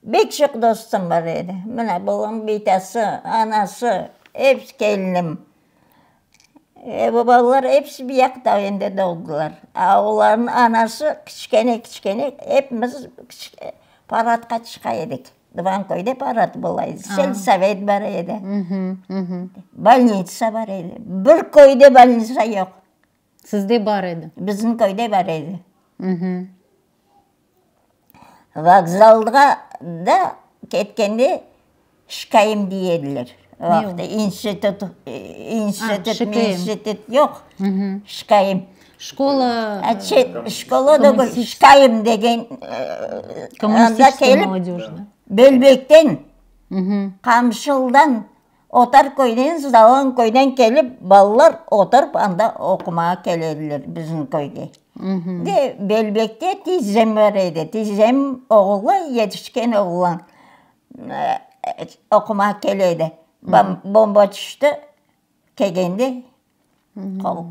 bek çoq dostum bar edi. Mına, babam bitası, anası, episi kelinim. E, bu balalar episi bir yaqta endi doğdılar. A olarnıñ anası kiçkene-kiçkene, epimiz paradqa çıqa edik. Dvanköyde parad bola edi, selsovet bar edi, bolnitsa bar edi. Bir köyde bolnitsa yoq. Sizde bar edi? Bizim köyde bar edi. Vokzalğa da ketkende şkayım dey ediler. O vaqıtta institut, institut, institut yoq. Şkayım. Şkola. Şkola degil, şkayım degen anda kelip Belbekten, Qamşıldan Otar köyden, Zalan köyden kelip, balalar oturıp anda oqumağa kele ediler bizim köyge. De Belbekte tizem bar edi. Tizem oğlu, yetişken oğlan, oqumağa kele edi. Bomba tüşti, kelgende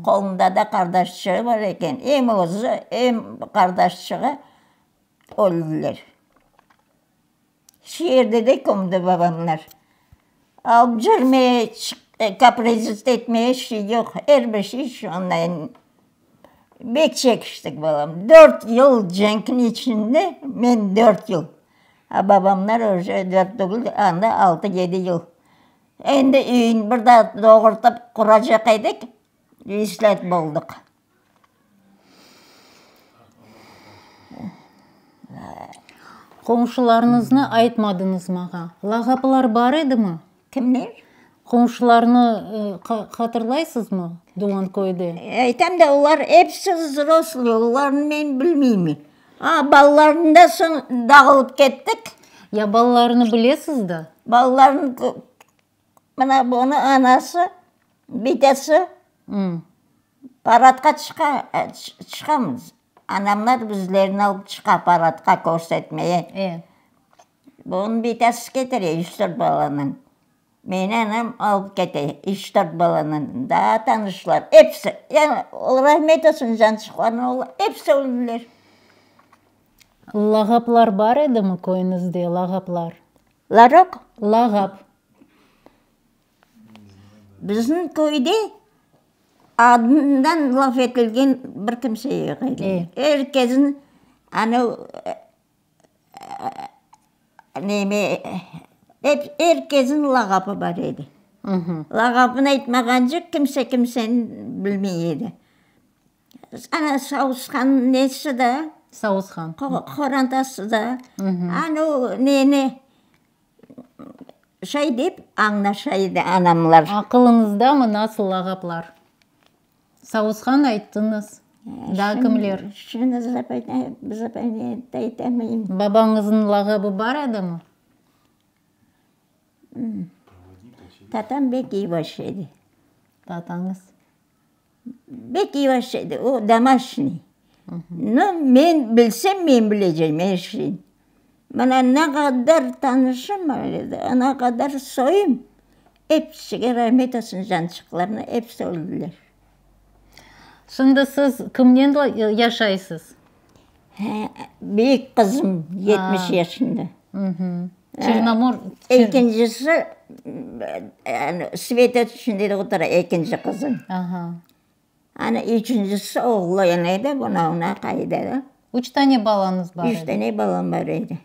qolunda da qardaşçığı bar eken. Em özü, em qardaşçığı öldiler. Şu yerde de kömdi babamlar. Alıp cürmeye, kaprizit etmeye şey yoq, er bir şey şundan. Bek çekiştik, balam. Dört yıl cenkniñ içinde, men dört yıl, a babamlar uje dört tügül, anda altı, yedi yıl. Endi üyün bir daa doğurtıp quracaq edik, vislât boldıq. Qomşularıñıznı aytmadıñız maña. Lağaplar bar edimi? Kimler? Qomşularnı hatırlaysızmı Duvanköyde? Aytam da, olar episi vzroslıy, olarnı men bilmeyim. A, balalarını da soñ dağılıp kettik. Ya balalarını bilesiz da? Balalarını Mına bunı anası, bitesi paradqa çıqa, çıqamız. Anamlar bizlerni alıp çıqa paradqa körsetmeye. Bunı bitesi ketire üç-dört balanıñ. Meni anam alıp kete üç-dört balanıñ. Daa tanışlar, episi, yani rahmet olsun cançıqlarına, olar episi öldiler. Lağaplar bar edimi köyüñizde, lağaplar? Larok? Lağap. Bizim köyde adından laf etilgen bir kimse yoq edi. Er kesniñ anavı neme, er kesniñ lağapı bar edi. Lağabını aytmağance kimse kimseni bilmey edi. Ana Savusqannıñ nesi da? Savusqan. Qorantası da. Ana o neni şay dep añlaşa edi anamlar. Aqılıñızdamı nasıl lağaplar? Savusqan ayttıñız. Daa kimler? Şimdi aytamayım. Babañıznıñ lağabı bar edimi? Tatam bek yavaş edi. Tatañız? Bek yavaş edi, o domaşniy. No, men bilsem, men bilecegim er şeyni. Mına ne qadar tanışım bar edi, ne qadar soyum, episige rahmet olsun, cançıqlarına, episi öldiler. Şimdi siz kimnen yaşaysız? Büyük qızım, 70 yaşında. Çernomor. Ekincisi, Sveta şimdi otura, ekinci qızım. Ana, üçüncisi oğlu edi, buna ona qayda. Üç tane balañız bar edi. Üç tane balam bar edi.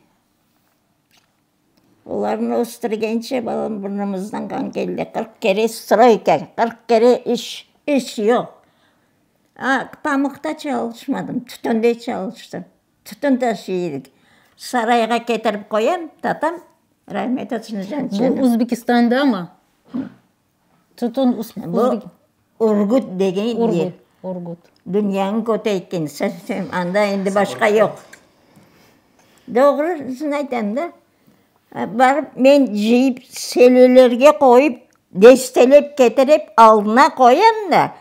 Olarnı östürgence, balam, burnumızdan qan keldi. 40 kere stroyka, 40 kere iş, iş yoq. Pamuqta çalışmadım, tütünde çalıştım. Tütün taşıy edik. Sarayğa ketirip qoyam, tatam, rahmet olsun, Bu Özbekistandamı? Tütün Bu Urgut degen yer. Urgut. Dünyanıñ köteytken, sovsem, anda endi başqa yoq. Doğrusını aytam da. Barıp men cıyıp selelerge qoyıp, destelep ketirip aldına qoyam da,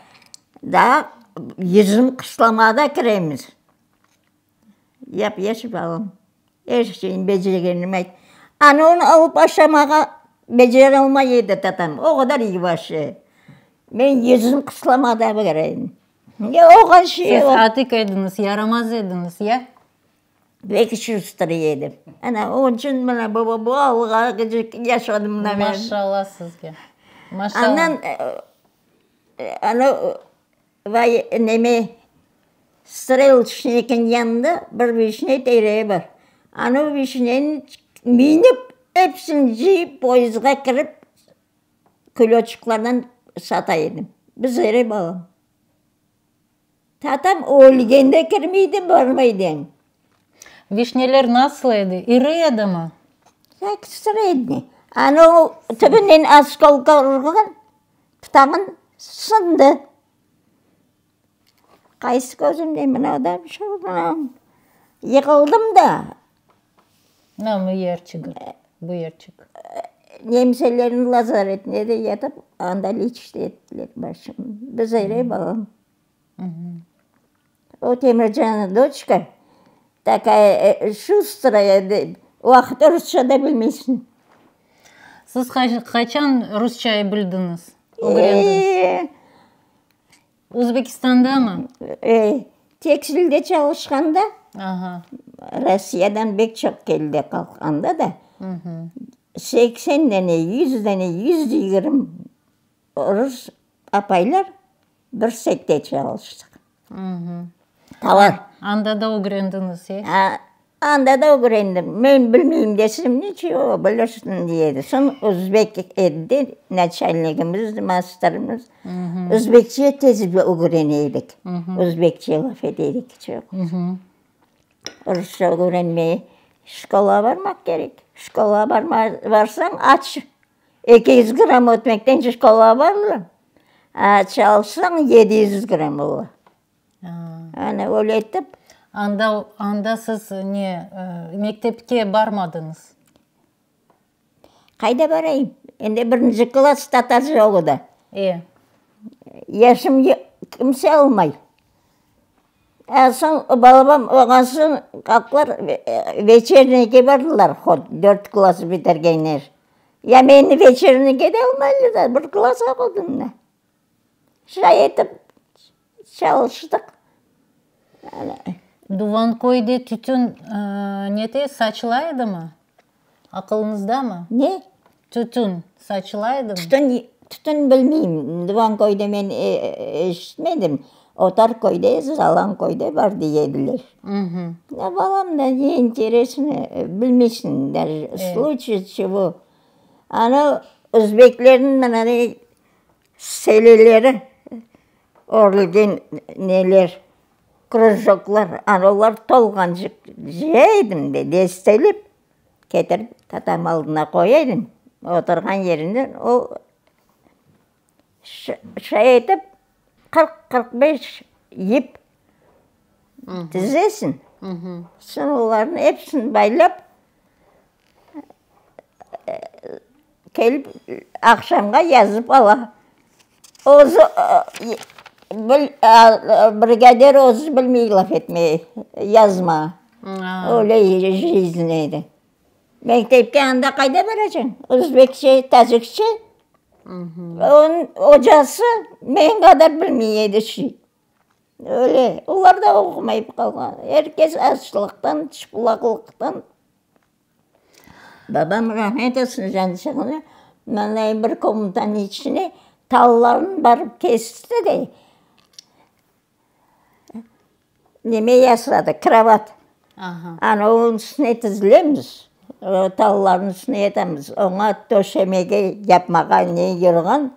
daa yüzüm qışlamada kiremiz. Yap-yaş balam, er şeyni becergenimi ayt. Ana onı alıp aşamağa beceralmay edi tatam, o qadar yuvaş edi. Men yüzüm qışlamada kireyim. Oğa şey. Siz atik ediñiz, yaramaz ediñiz, ya? Pek şustrıy edim. Ana, onıñ içün mına bu bu alğa yaşadım mına men. Maşallah sizge. Maşallah. Andan ana vay neme Strelçnikniñ yanında bir vişne teregi bar. Ana o vişneni minip, episini cıyıp, poyezdğa kirip, kuloçıqlardan sata edim. Biz ere balam. Tatam ölgende kirmeydi, barmaydı. Vişneler nasıl edi, iri edimi? Tek sredniy. Ana o tübünden oskolka urğan, pıtağın sındı. Qaysı közümde mına da şu mına yıqıldım da. Mına bu yerçigi, bu yerçik. Nemselerniñ lazaretinde de yatıp, anda leçit ettiler başımnı. Biz ere balam. O Temircannıñ doçka takaya şustraya dep, o vaqıt rusça da bilmeysiñ. Siz qaçan rusçayı bildiñiz, ögrendiñiz? Özbekistandamı? E, tekstilde çalışqanda, Rossiyadan bek çoq keldi qalqqanda da, 80 dane, 100 dane, 120 rus apaylar bir sekte çalıştıq. Tovar. Anda da ögrendiñiz, e? Anda da ögrendim. Men bilmeyim desem, niçego, bilirsiñ, dey edi. Soñ özbek edi naçalnigimiz, masterimiz. Özbekçe tez ögrene edik. Özbekçe laf ete edik çoq. Rusça ögrenmeye şkolağa barmaq kerek. Şkolağa barsañ, aç. 200 gramm ötmekten şkolağa barırlar. A çalışsañ, 700 gramm ola. Ana öyle etip. Anda, anda siz ne, mektepke barmadıñız? Qayda barayım? Endi birinci klass tatarca oqudı. E. Yaşım kimse almay. A soñ balabam olğan soñ qalqtılar, veçerniyge bardılar, hot dört klass bitirgenler. Ya meni veçerniyge de almaylar, bir klass oqudım da. Şay etip çalıştıq. Duvanköyde tütün nete saçıla edimi? Aqılıñızdamı? Ne? Tütün saçıla edimi? Tütün, tütün bilmeyim. Duvanköyde men eşitmedim. Otarköyde, Zalanköyde bar dey ediler. Ya balam da ne interesno, bilmeysiñ даже, в случае чего. Ana. Özbeklerniñ mına ne seleleri örülgen neler, krujoklar, ana olar tolğancıq cıya edim de, destelep ketirip tatam aldına qoya edim, oturğan yerinden o şay etip 40, 45 yip tizesiñ, soñ olarnıñ episini baylap, Kelip aqşamğa yazıp ala. Özü brigadir özü bilmey laf etmege, yazma. Öyle jizn edi. Mektepke anda qayda baracañ? Özbekçe, tacikçe. Onıñ ocası men qadar bilmey edi şey. Öyle. Olar da oqumayıp qalğan. Er kes açlıqtan, çıplaqlıqtan. Babam rahmet olsun cançığına, mınday bir komnatanıñ içine tallarnı barıp kesti de, neme yasadı, krovat. Ana onıñ üstüne tizilemiz, o tallarnıñ üstüne yatamız. Oña töşemege, yapmağa ne yorğan,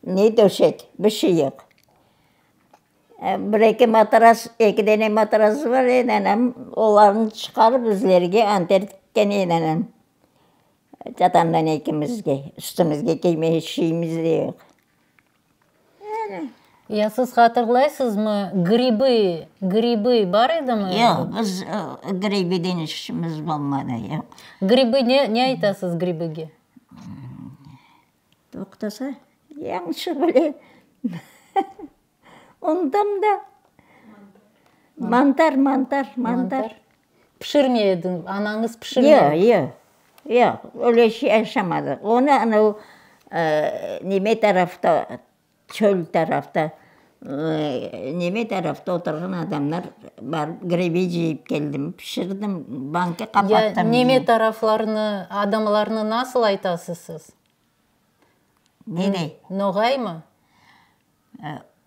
ne töşek, bir şey yoq. Bir-eki matras, eki dene matrası bar edi anam, olarnı çıqarıp bizlerge anter tikken edi anam. Tatamdan ekimizge, üstümizge kiyme şeyimiz de yoq. Ya siz hatırlaysızmı, gribı, gribı bar edimi? Yoq, biz gribiden işimiz olmadı, yoq. Gribı, ne, ne aytasız gribıge? Toqtasa, yañşı bile. Unutam da. Mantar, mantar, mantar. Pişirmey ediñ, anañız pişirmey Yoq, yoq, yoq, öyle şey aşamadıq. Onı anavı neme tarafta, çöl tarafta, neme tarafta oturğan adamlar barıp gribi cıyıp keldim, pişirdim, banka qapattım. Ya neme taraflarnı, adamlarnı nasıl aytasız siz? Ne dey? Noğaymı?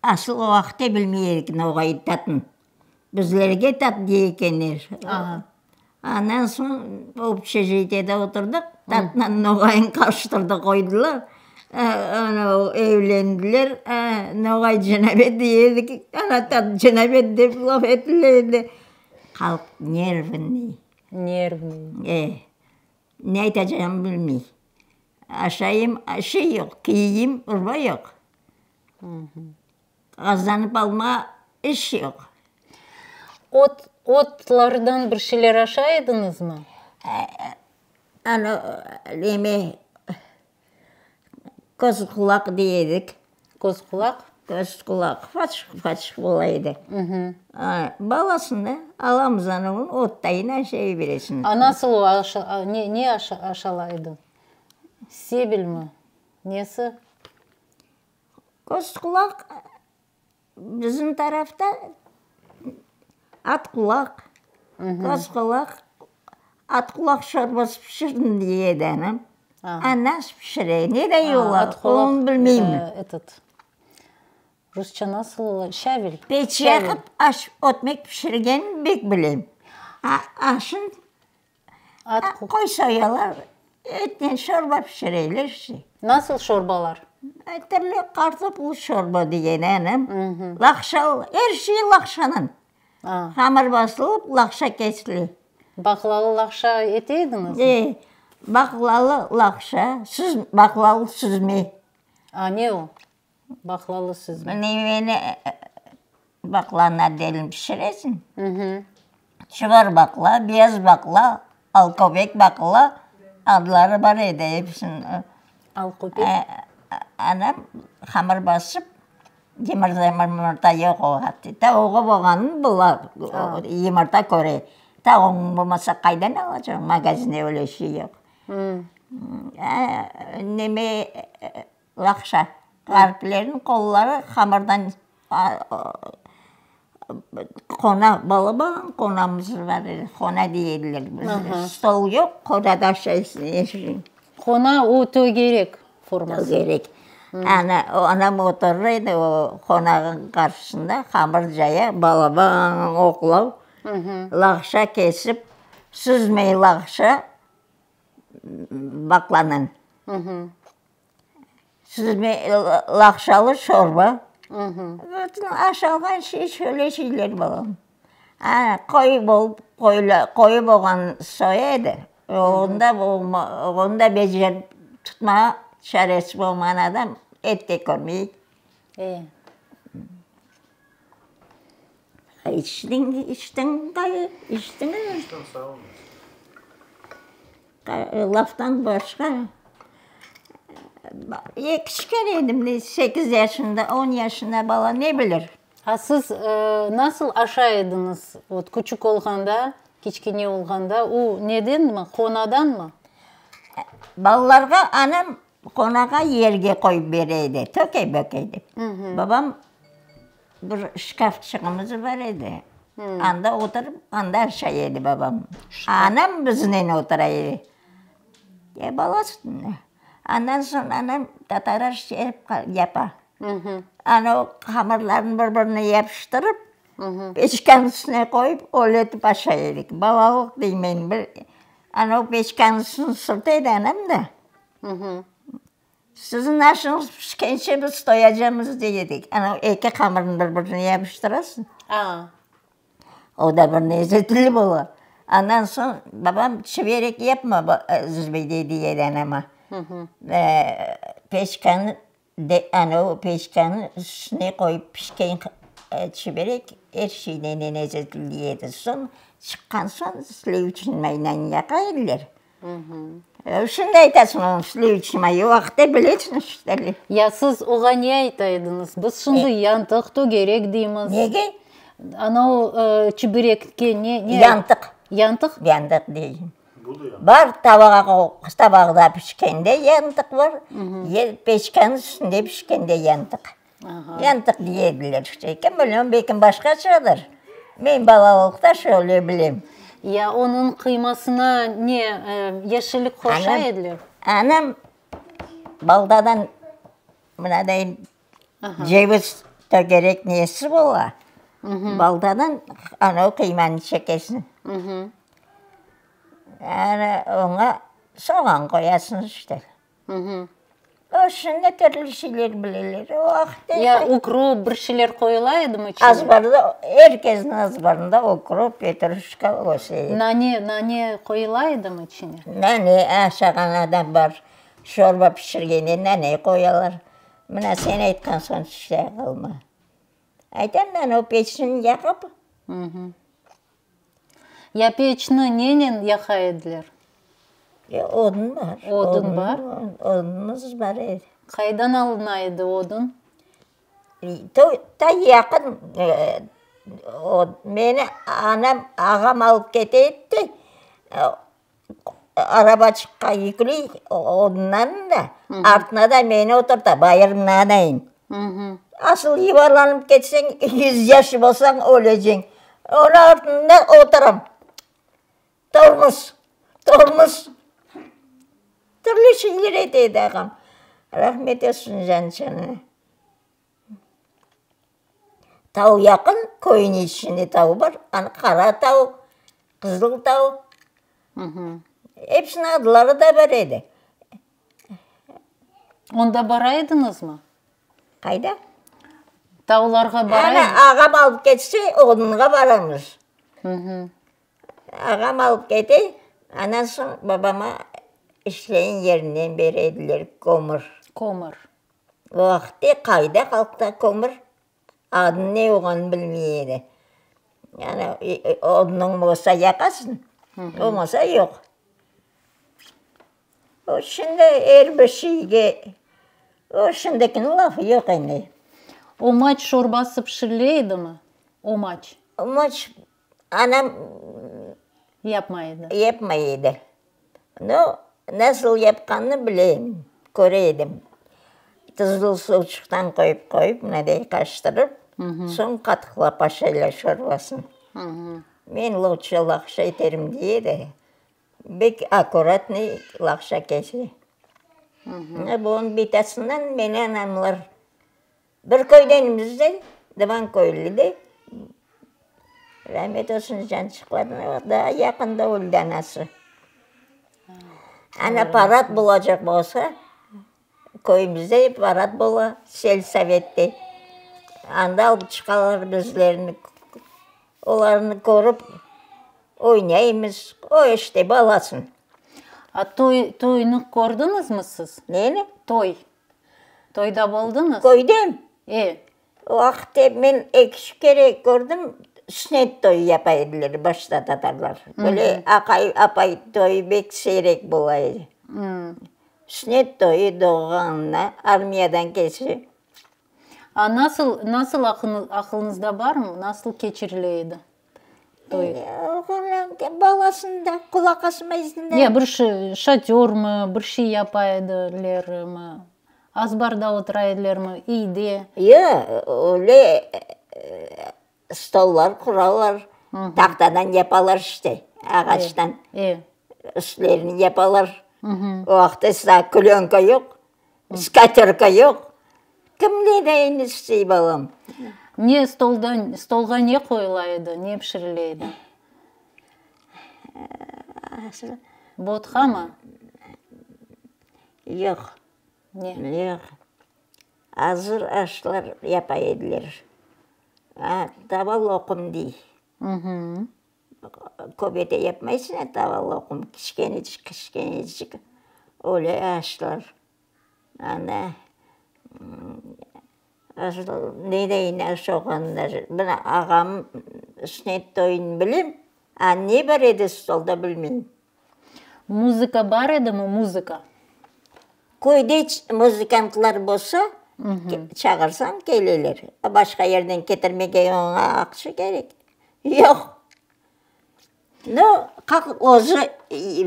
Asıl o vaqıtta bilmey edik noğay tatın. Bizlerge tat dey ekenler. Andan soñ obşejitiyede oturdıq, tatla noğaynı qarıştırdı qoydılar. Ana o evlendiler, noğay cenabet dey edik, ana tat cenabet dep laf etile edi. Halq nervnıy. Nervnıy. E, ne aytacağını bilmey. Aşayım, şey yoq, kiyim, urba yoq. Qazanıp alma iş yoq. Ot, otlardan bir şeyler aşay ediñizmi? Ana, neme, köz qulaq dey edik. Köz qulaq? Köz qulaq, ufaçıq, ufaçıq ola edi. Balasını alamız ana, onı ottayın aşay beresiñ. A nasıl o aş, ne, ne aşala edi? Sebelmi? Nesi? Köz qulaq bizim tarafta at qulaq, köz qulaq, at qulaq şorbası pişirdim dey edi anam. A nasıl pişire, ne dey olar, onı bilmeyim. Etot, rusça nasıl ola, şavel. Peç yaqıp aş, ötmek pişirgenini bek bilem. A aşın Qoy soyalar, etnen şorba pişireler işte. Nasıl şorbalar? Türlü qartoplı şorba degen anam. Laqşa, er şey laqşanan. Hamır basılıp, laqşa kesile. Baqlalı laqşa ete ediñizmi? E, baqlalı laqşa, baqlalı süzme. A, ne o, baqlalı süzme? Nemeni, baqlanı adelin pişiresiñ. Çubar baqla, beyaz baqla, alkobek baqla adları bar edi episiniñ. Alkobek? Anam hamır basıp, yımırta yoq o vaqıt. Tavuğı bolğanın bular yımırta köre. Tavuğıñ bolmasa qaydan alacañ, magazinde öyle şey yoq. Neme Laqşa, ğariplerniñ qolları hamırdan qona, balaban qonamız bar edi, qona dey ediler bizler. Stol yoq, qonada aşaysıñ. Qona o tögerek forması. Tögerek. Ana, anam oturır edi o qonağın qarşısında, hamır caya, balaban oqlav, laqşa kesip, süzmey laqşa baqlanen. Süzme, laqşalı şorba. Bütün aşalğan şey şöyle şeyler babam. A, qoyu bolıp, qoyu bolğan soya edi. Onı da, onı da becerip tutmağa çaresi bolmağan adam et de körmey. İçtiñ, içtiñ, içtiñmi? İçtim, sağ oluñız. Laftan başqa, kiçkene edim, sekiz yaşında, on yaşında bala ne bilir? A siz nasıl aşay ediñiz, vot, küçük olğanda, kiçkene olğanda, u nedenmi, qonadanmı? Balalarğa anam qonağa yerge qoyıp bere edi, tökey-bökey dep. Babam Bir şkafçığımız bar edi, anda oturıp, anda aşay edi babam. Anam biznen otura edi. E, balasın da. Andan soñ anam tatar aş yapa. Ana o hamırlarnı bir-birine yapıştırıp, peçkanıñ üstüne qoyıp, öyle etip aşay edik. Balalıq deymen, bir ana o peçkanıñ üstüni sürte edi anam da. Siziñ aşıñız pişkence biz toyacamız, dey edik. Ana, eki hamırnı bir-birine yapıştırasıñ. O da bir lezetli bola. Andan soñ babam çiberek yapma, Zübeyde, dey edi anama. Peçkanı, ana o peçkanıñ üstüne qoyıp pişken çiberek er şeyden de lezetli, dey edi. Soñ çıqqan soñ sliviçnıy maynan yaqa ediler. Şimdi aytasıñ onı sliviçnıy may, o vaqıtta bilesiñ işte. Ya siz oğa ne ayta ediñiz? Biz şimdi yantıq tögerek deymiz. Nege? Ana o çiberekke ne? Yantıq. Yantıq? Yantıq deyim. Bar tabağa, tabaqda pişkende yantıq bar, peçkanıñ üstünde pişkende yantıq. Yantıq dey ediler işte. Kim bilem, belki başqaçadır. Men balalıqta şöyle bilem. Ya onıñ qıymasına ne, yeşillik qoşa ediler? Anam baltadan mınaday ceviz tögerek nesi bola, baltadan ana o qıymanı çekesiñ. Ana oña soğan qoyasıñ işte. O şimdi türlü şeyler bileler. O vaqıt Ya ukrop, bir şeyler qoyula edimi içine? Azbarda, er kesniñ azbarında ukrop, petruşka öse edi. Nane, nane qoyula edimi içine? Nane, aşağan adam bar, şorba pişirgende nane qoyalar. Mına sen aytqan soñ tüşti aqılıma. Aytam da, ana o peçni yaqıp. Ya peçni nenen yaqa ediler? Odun bar. Odun bar? Odunımız bar edi. Qaydan alına edi odun? Ta yaqın, meni anam, ağam alıp kete edi, arabaçıqqa yükley odunlarnı da, artına da meni oturta, bayırnadayım. Asıl yuvarlanıp ketseñ, yüz yaş bolsañ, öleceñ. Onıñ artında oturam. Tormuz, tormuz. Türlü şeyler ete edi ağam. Rahmet olsun can-canına. Tav yaqın, köyniñ içinde tav bar, ana Qara tav, Qızıl tav. Episiniñ adları da bar edi. Onda bara ediñizmi? Qayda? Tavlarğa bara Ana, ağam alıp ketse, odunğa baramız. Ağam alıp kete, andan soñ babama işlegen yerinden bere ediler kömür. Kömür. O vaqıtte qayda halqta kömür, adı ne olğanını bilmey edi. Yani odunıñ bolsa yaqasıñ, olmasa yoq. O şimdi er bir şeyge, o şimdikiniñ lafı yoq endi. Omaç şorbası pişirile edimi? Omaç. Omaç anam Yapmay edi. Yapmay edi. No, nasıl yapqanını bileyim, köre edim. Tuzlu suvçıqtan qoyıp-qoyıp, mınaday qaştırıp, soñ qatıqlap aşaylar şorbasını. Men lutçı laqşa eterim dey edi. Bek akkuratnıy laqşa kese. Mına bunıñ bitasından meni anamlar Bir köydenimiz de, Divan köylü de, rahmet olsun cançıqlarına, daa yaqında öldi anası. Ana parad bolacaq bolsa, Köyümizde parad bola, selsovette. Anda alıp çıqalar bizlerni. Olarnı körip oynaymız. O işte, balasın. A toy, toynı kördiñizmi siz? Neni? Toy. Toyda boldıñız? Köyde? E. O vaqıtte men eki-üç kere kördim, sünnet toyu yapa ediler başta tatarlar. Böyle aqay, apay toyu bek siyrek bola edi. Sünnet toyu doğğanına, armiyadan kelse. A nasıl, nasıl aqılıñızda barmı, nasıl keçirile edi toy? Balasında qulaq asmaysıñ da. Ya bir şatörmı, bir şey yapa edilermi? Azbarda otura edilermi, iyde? Yoq, öyle stollar quralar, tahtadan yapalar işte, ağaçtan. Üstlerini yapalar. O vaqıt daa klönka yoq, skaterka yoq. Kim ne dayın istey, balam? Ne stolda, stolğa ne qoyula edi, ne pişirile edi? Botqamı? Yoq. Ne? Yoq. Azır aşlar yapa ediler. A, tava loqum dey. Köbete yapmaysıñ ya, tava loqum, kiçkenecik, kiçkenecik öyle aşlar. Ana, ne deyin aş olğanını, mına ağam sünnet toyunı bilem, a ne bar edi stolda bilmeyim. Muzıka bar edimi, muzıka? Köyde muzıkantlar bolsa, çağırsañ keleler. Başqa yerden ketirmege oña aqça kerek. Yoq. No, halq özü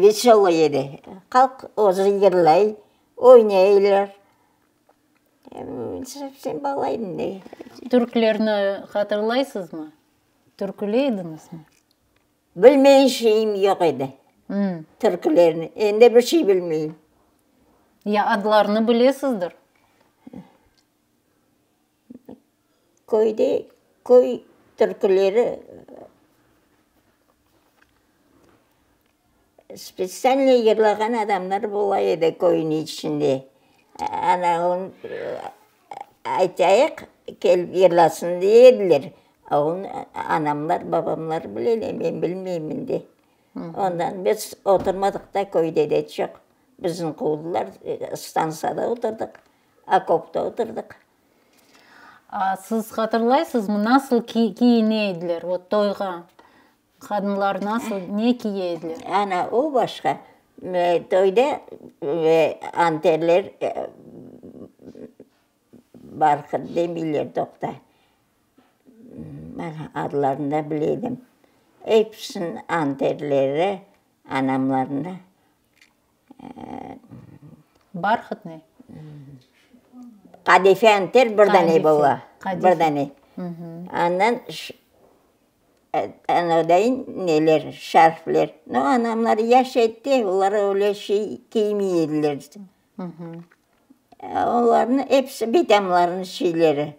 veselıy edi. Halq özü yırlay, oynaylar. Sen bala ediñ de. Türklerni hatırlaysızmı? Türküley ediñizmi? Bilmeyen şeyim yoq edi. Türkülerni. Endi bir şey bilmeyim. Ya adlarını bilesizdir? Köyde köy türküleri spetsialno yırlağan adamlar bola edi köyniñ içinde. Ana, onı aytayıq, kelip yırlasın dey ediler. Onı anamlar, babamlar bileler, men bilmeyim indi. Ondan biz oturmadıq da köyde de çoq. Bizni quvdılar, stantsiyada oturdıq, okopta oturdıq. A siz hatırlaysızmı, nasıl kiyine ediler, vot, toyğa? Qadınlar nasıl, ne kiye ediler? Ana, o başqa. Toyda anterler barhıt demeyler, toqta, mana, adlarını da bile edim. Episiniñ anterleri anamlarında. Barhıt ne? Qadife anter bir dane bola, bir dane. Andan Anadayın neler, şarfler. No, anamlar yaş edi, olar öyle şey kiymey ediler. Olarnıñ episi bitamlarnıñ şeyleri.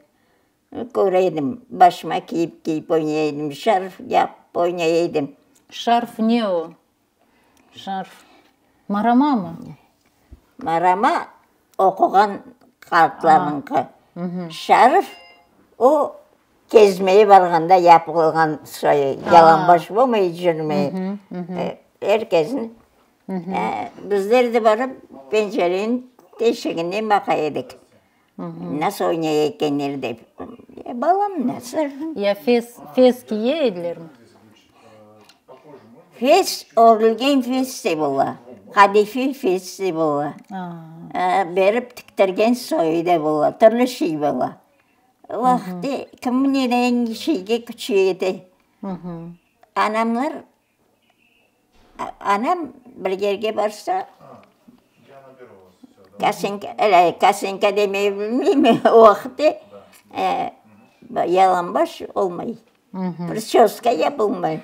Köre edim, başıma kiyip-kiyip oynay edim, şarf yapıp oynay edim. Şarf ne o? Şarf, maramamı? Marama oquğan qartlarnıñki. Şarf, o, kezmeye barğanda yapılğan soyu, yalanbaş bolmay cürmey. Er kesniñ. Bizler de barıp pencereniñ teşiginden baqa edik, nasıl oynay ekenler dep. Balam nasıl? Ya fes, fes kiye edilermi? Fes, örülgen fes de bola, qadife fes de bola, berip tiktirgen soyu da bola, türlü şey bola. O vaqıtte kim neden şeyge küçü yete. Anamlar, anam bir yerge barsa, kosenka demey bilmeyim, o vaqıtte yalanbaş olmay. Prıçoska yapılmay.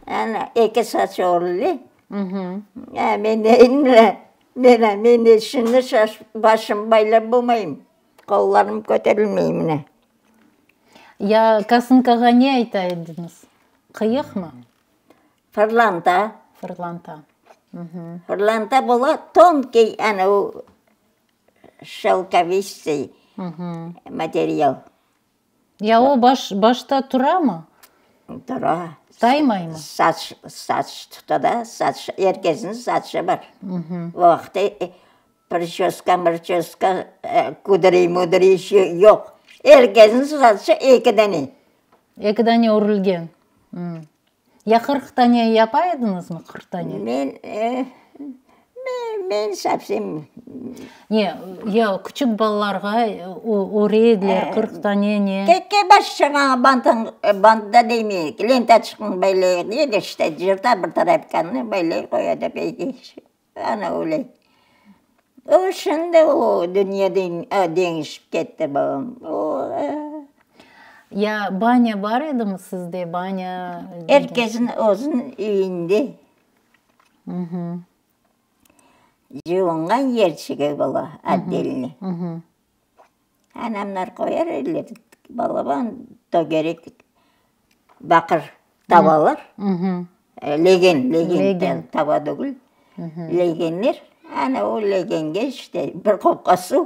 Ana, eki saç örüle. Men de men de şimdi şaş, başım baylap bolmayım, qollarım köterilmey mına. Ya kosınkağa ne ayta ediñiz? Qıyıqmı? Fırlanta. Fırlanta. Fırlanta bola, tonkiy, ana o. Şelkovistый material. Ya o baş, başta turamı? Tura. Taymaymı? Saç, saç tuta da, saç, er kesniñ saçı bar. O vaqıtta priçöska, mırçöska, kudri-mudri şey yoq. Er kesniñ saçı eki dane. Eki dane örülgen. Ya 40 dane yapa ediñizmi, 40 dane? Men, men sovsem. Ne, ya küçük balalarğa öre ediler, 40 dane ne? Tek başına bantın, bant da demeyik, lentaçıqnı baylay edi, işte, cırta bir trâpkanı baylay qoya da peki. Ana öyle. O şimdi o dünya deñişip ketti, balam. O. Ya banâ bar edimi sizde, banâ? Er kesniñ özüniñ üyünde. Cuvunğan yerçigi bola, otdelniy. Anamlar qoyar ediler balaban tögerek baqır tavalar, legen, legen, tava degil, legenler, ana o legenge işte bir qopqa suv,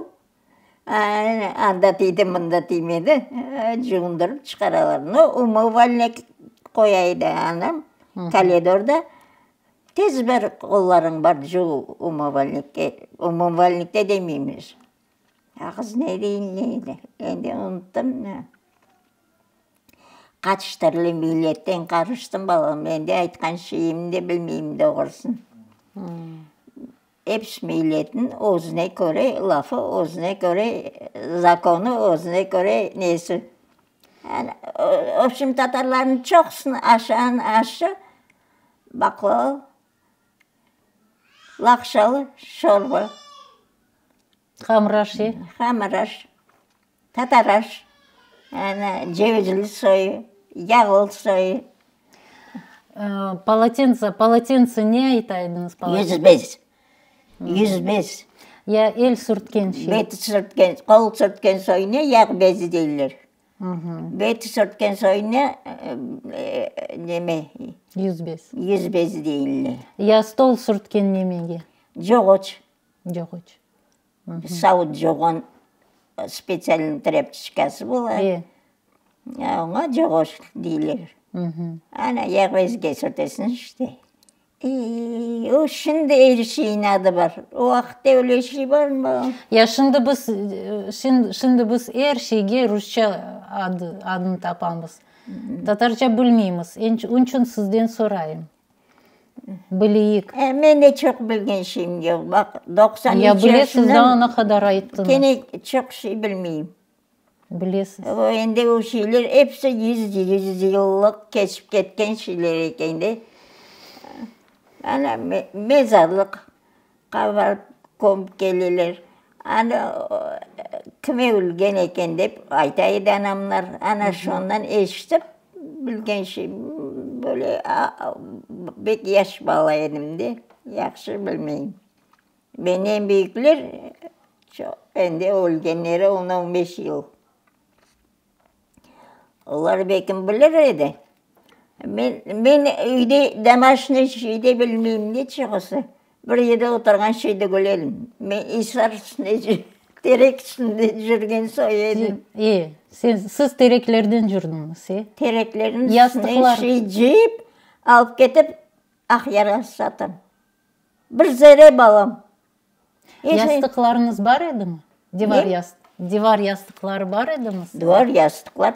anda tiydi, mında tiymedi, cuvundırıp çıqaralar. No, umıvalnik qoya edi anam koridorda, tez bir qollarıñ bar, cuv umıvalnikke, umıvalnikte demeymiz. Ağız ne deyin ne edi, endi unuttım da. Qaç türlü milletten qarıştım balam, endi aytqan şeyimni de bilmeyim doğrusını. Episi milletniñ özüne köre lafı, özüne köre zakonı, özüne köre nesi. Yani, vobşem, tatarlarnıñ çoqusını aşağan aşı baqlava. Laqşalı şorba. Hamır aş, e? Hamır aş, tatar aş, ana, cevizli soyu, yağlı soyu. Polotentse, polotentse ne ayta ediñiz? Yüzbez, yüzbez. Ya el sürtken şey? Bet sürtken, qol sürtken soyuna yağ bezi deyler. Bet sürtken soyuna neme? Yüzbez. Yüzbez deyiller. Ya stol sürtken nemege? Coğuç. Coğuç. Savut coğan spetsialnıy trâpçikası bola. E. Oña coğuç deyler. Ana, yağbezge sürtesiñ işte. Ey, o şimdi er şeyniñ adı bar. O vaqıtta öyle şey barmı, balam? Ya şimdi biz, şimdi biz er şeyge rusça adı, adını tapamız. Tatarca bilmeymiz. Onıñ içün sizden sorayım. Bileyik. E, men de çoq bilgen şeyim yoq. Baq, 93 Ya bilesiz, yaşındam. daa ne qadar ayttıñız. Kene çoq şey bilmeyim. Bilesiz. O endi o şeyler episi yüz, yüz yıllıq keçip ketken şeyler eken de. Ana, mezarlıqqa barıp kömip keleler. Ana, kim ölgen eken dep ayta edi anamlar. Ana şondan eşitip bilgen şeyim, böyle bek yaş bala edim de, yahşı bilmeyim. Menden büyükler çoq, endi ölgenleri on, on beş yıl. Olar belkim bilir edi. Men, men üyde domaşnıy şey de bilmeyim de çoqusı. Bir yerde oturğan şey degil edim. Men isar üstünde, terek üstünde cürgen soy edim. E, sen, siz tereklerden cürdiñiz, e? Tereklerniñ üstünden Yastıqlar. şey cıyıp, alıp ketip, Aqyarğa satam. Bir zerre balam. Yastıqlarıñız bar edimi? Divar yast, divar yastıqları bar edimi sizde? Divar yastıqlar,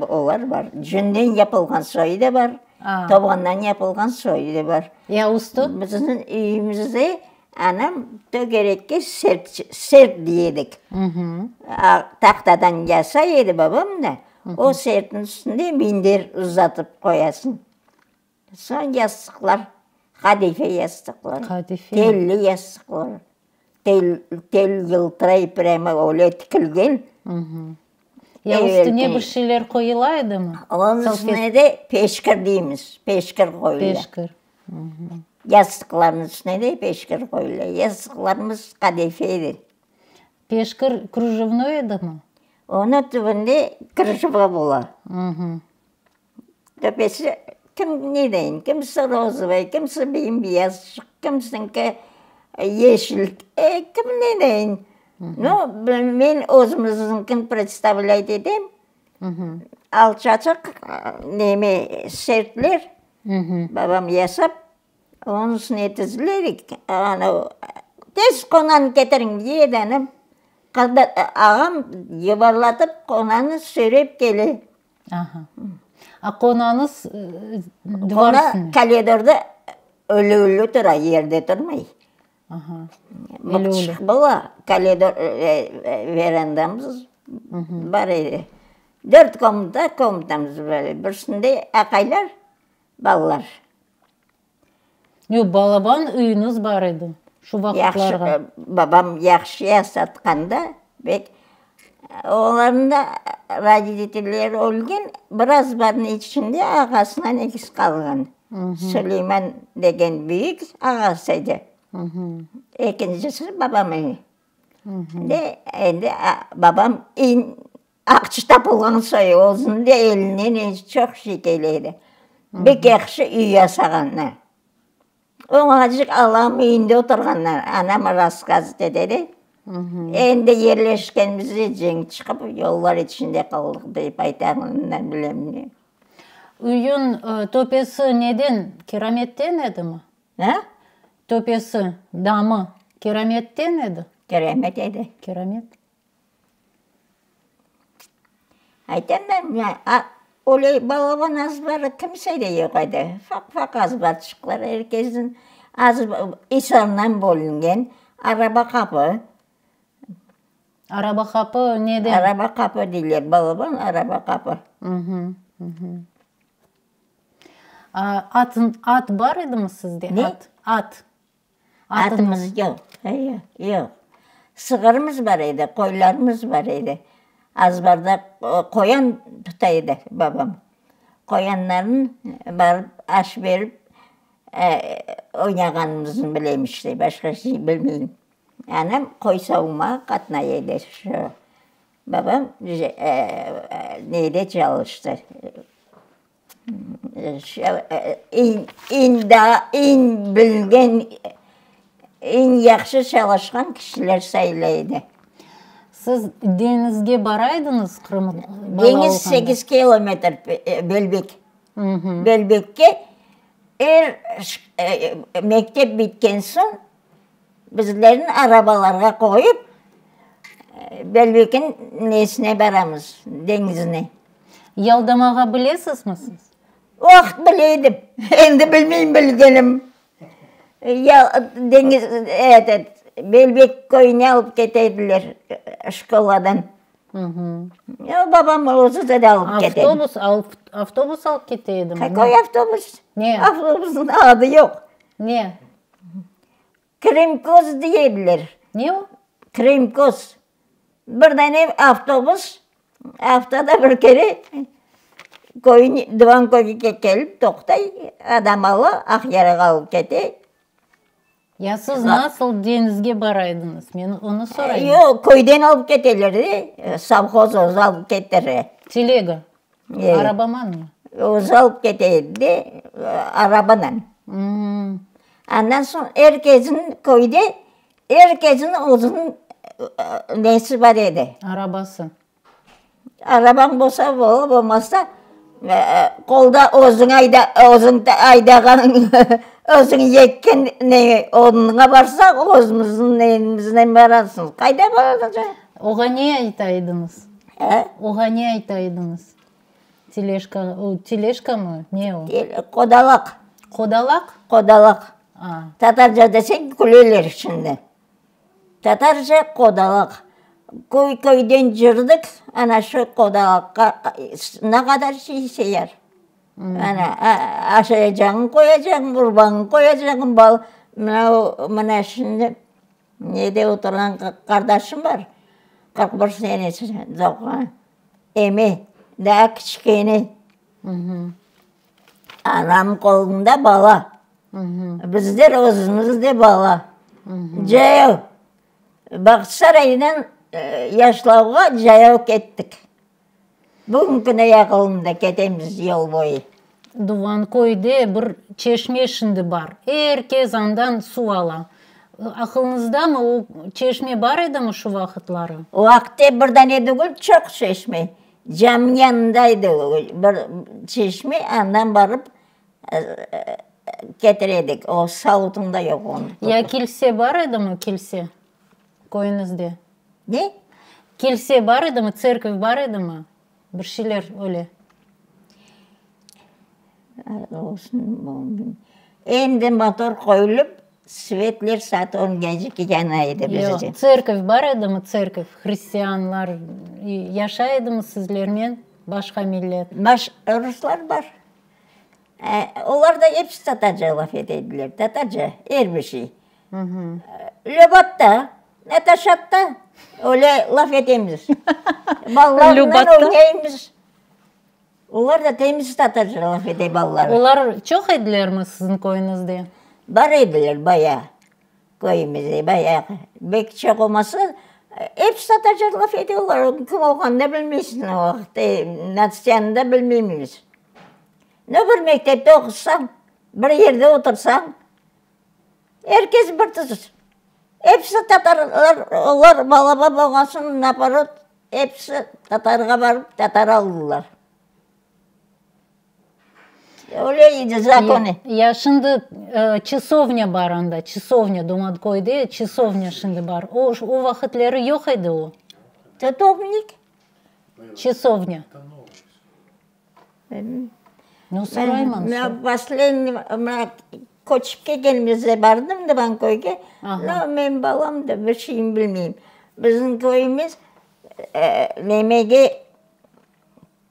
olar bar. Cünden yapılğan soyu da bar, tovandan yapılğan soyu da bar. Ya üstü? Bizim üyümizde anam tögerekke sert, sert dey edik. Tahtadan yasay edi babam da, o sertniñ üstünde minder uzatıp qoyasıñ. Soñ yastıqlar, qadife yastıqlar, Qadife. telli yastıqlar, tel, tel yıltıray prâmo öyle tikilgen. Ya üstüne bir şeyler qoyula edimi? Onıñ üstüne de peşkir deymiz, peşkir qoyula. Peşkir. Yastıqlarnıñ üstüne de peşkir qoyula. Yastıqlarımız qadife edi. Peşkir krujevnoy edimi? Onıñ tübünde krujeva bola. Töpesi, kim ne deyin, kimisi rozovıy, kimisi bem-beyaz, kimisiñki yeşil, e, kim ne deyin. No, men özümizniñkini predstavlâyt etem. Alçaçıq neme sertler babam yasap, onıñ üstüne tizler anavı tez qonanı ketiriñ dey edi anam. Ağam yuvarlatıp qonanı süyrep kele. Aha. A qonañız divar Qona üstünde? koridorda ölü-ölü tura, yerde turmay. Aha. Ölü-ölü. Mıqçıq bola, koridor, verandamız bar edi. Dört komnata, komnatamız bar edi. Birisinde aqaylar, balalar. Yoq, balaban üyüñiz bar edi şu vaqıtlarğa. Yahşı, babam yahşı yasatqanda bek, olarnıñ da roditelleri ölgen, bir azbarnıñ içinde ağasınan ekisi qalğan. Suleyman degen büyük ağası edi, ekincisi babam edi. De, endi babam Aqça tapılğan soy, özüniñ de elinden çoq şey kele edi. Bek yahşı üy yasağanlar. Oñacıq alam üyünde oturğanlar. Anam rasskazıt ete de. Endi yerleşkenimizde cenk çıqıp, yollar içinde qaldıq, dep aytağanından bilem. Üyüñ töpesi neden, kirametten edimi? A? Töpesi, damı kirametten edi? Kiramet edi. Kiramet. Aytam ben, öyle balaban azbarı kimse de yoq edi. Ufaq-ufaq azbarçıqlar, er kesniñ isarından bölüngen araba qapı. Araba qapı neden? Araba qapı deyler, balaban araba qapı. At bar edimi sizde? Ne? At, at. Atımız yoq, yoq. Sığırımız bar edi, qoylarımız bar edi. Azbarda qoyan tuta edi babam. Qoyanlarnı barıp aş berip oynağanımıznı bilem işte, başqa şey bilmeyim. Anam qoy savmağa qatnay edi şu. Babam neyde çalıştı. Eñ daa eñ bilgen, eñ yahşı çalışqan kişiler sayıla edi. Siz deñizge bara ediñiz Qırım bala Deñiz olğanda? sekiz kilometr Belbek. Belbekke er mektep bitken soñ Bizlerni arabalarğa qoyıp, Belbekiñ nesine baramız, deñizine. Yaldamağa bilesizmi siz? O vaqıt bile edim, endi bilmeyim bilgenim. Deñiz, etet, Belbek köyüne alıp kete ediler şkoladan. Babam özü de alıp kete edi. Avtobus, avtobus alıp kete edimi? Kakoy avtobus? Ne? Avtobusnıñ adı yoq. Ne? Krımkoz dey ediler. Ne o? Krımkoz. Bir dane avtobus aftada bir kere köyün, Divanköyge kelip toqtay, adam ala, Aqyarğa alıp kete. Ya siz nasıl deñizge bara ediñiz? Men onı sorayım. Yoq, köyden alıp keteler de, sovhoz özü alıp ketire. Telega, arabamanmı? Özü alıp kete edi de, arabanen. Andan soñ er kesniñ köyde, er kesniñ özüniñ nesi bar edi. Arabası. Arabañ bolsa bola, bolmasa qolda özüñ ayda, özüñ aydağan, özüñ yekken ne odunğa barsaq, özümizniñ nemiznen barasıñ. Qayda baracaq? Oğa ne ayta ediñiz? A? Oğa ne ayta ediñiz? Teleşka, o teleşkamı, ne o? Qodalaq. Qodalaq? Qodalaq. A. Tatarca deseñ küleler şimdi. Tatarca qodalaq. Köy-köyden cırdık, ana şu qodalaqqa ne qadar şey sıyar. Ana, aşaycağıñ qoyacağıñ, urbañı qoyacağıñ, bal, mına o, mına şimdi nede oturğan qardaşım bar, 41 senesi doğğan, emi, daa kiçkene. Anam qolunda bala. Bizler özümiz de bala. Cayav Bağçasaraydan Yaşlavğa cayav kettik. Bugün künü aqılımda, ketemiz yol boyu. Duvanköyde bir çeşme şimdi bar. Er kes andan suv ala. Aqılıñızdamı, o çeşme bar edimi şu vaqıtları? O vaqıtte bir dane degil, çoq çeşme. Caminiñ yanında edi bir çeşme, andan barıp ketire edik. O savutıñ da yoq onıñ. Ya kilse bar edimi, kilse, köyüñizde? Ne? Kilse bar edimi, tserkov bar edimi? Bir şeyler öyle. Endi motor qoyulıp, svetler saat on gece yana edi bizde. Yoq, tserkov bar edimi, tserkov, hristianlar yaşay edimi sizlernen, başqa millet? Baş, ruslar bar. Olar da episi tatarca laf ete ediler, tatarca, er bir şey. Lübat da, Nataşat da öyle laf etemiz. Balalarnen oynaymız. Olar da temiz tatarca laf ete balalar. Olar çoq edilermi siziñ köyüñizde? Bar ediler bayağı köyümizde, bayağı. Bek çoq olmasa, episi tatarca laf ete olar. Kim olğanını da bilmeysiñ o vaqıt, natsiyanı da bilmeymiz. Ne bir mektepte oqusañ, bir yerde otursañ, Er kes bir tüs. Episi tatarlar, olar balaban bolğan soñ, naoborot, episi tatarğa barıp, tatar aldılar. Öyle edi zakonı. Ya şimdi çasovnâ bar anda, çasovnâ, Domatköyde çasovnâ şimdi bar. O, o vaqıtları yoq edi o. Çatovnik? Çasovnâ. Nu, sorayman. Men posledniy, mına, köçip kelgenimizde bardım Davanköyge, no, men balam da, bir şeyni bilmeyim. Bizim köyümiz nemege,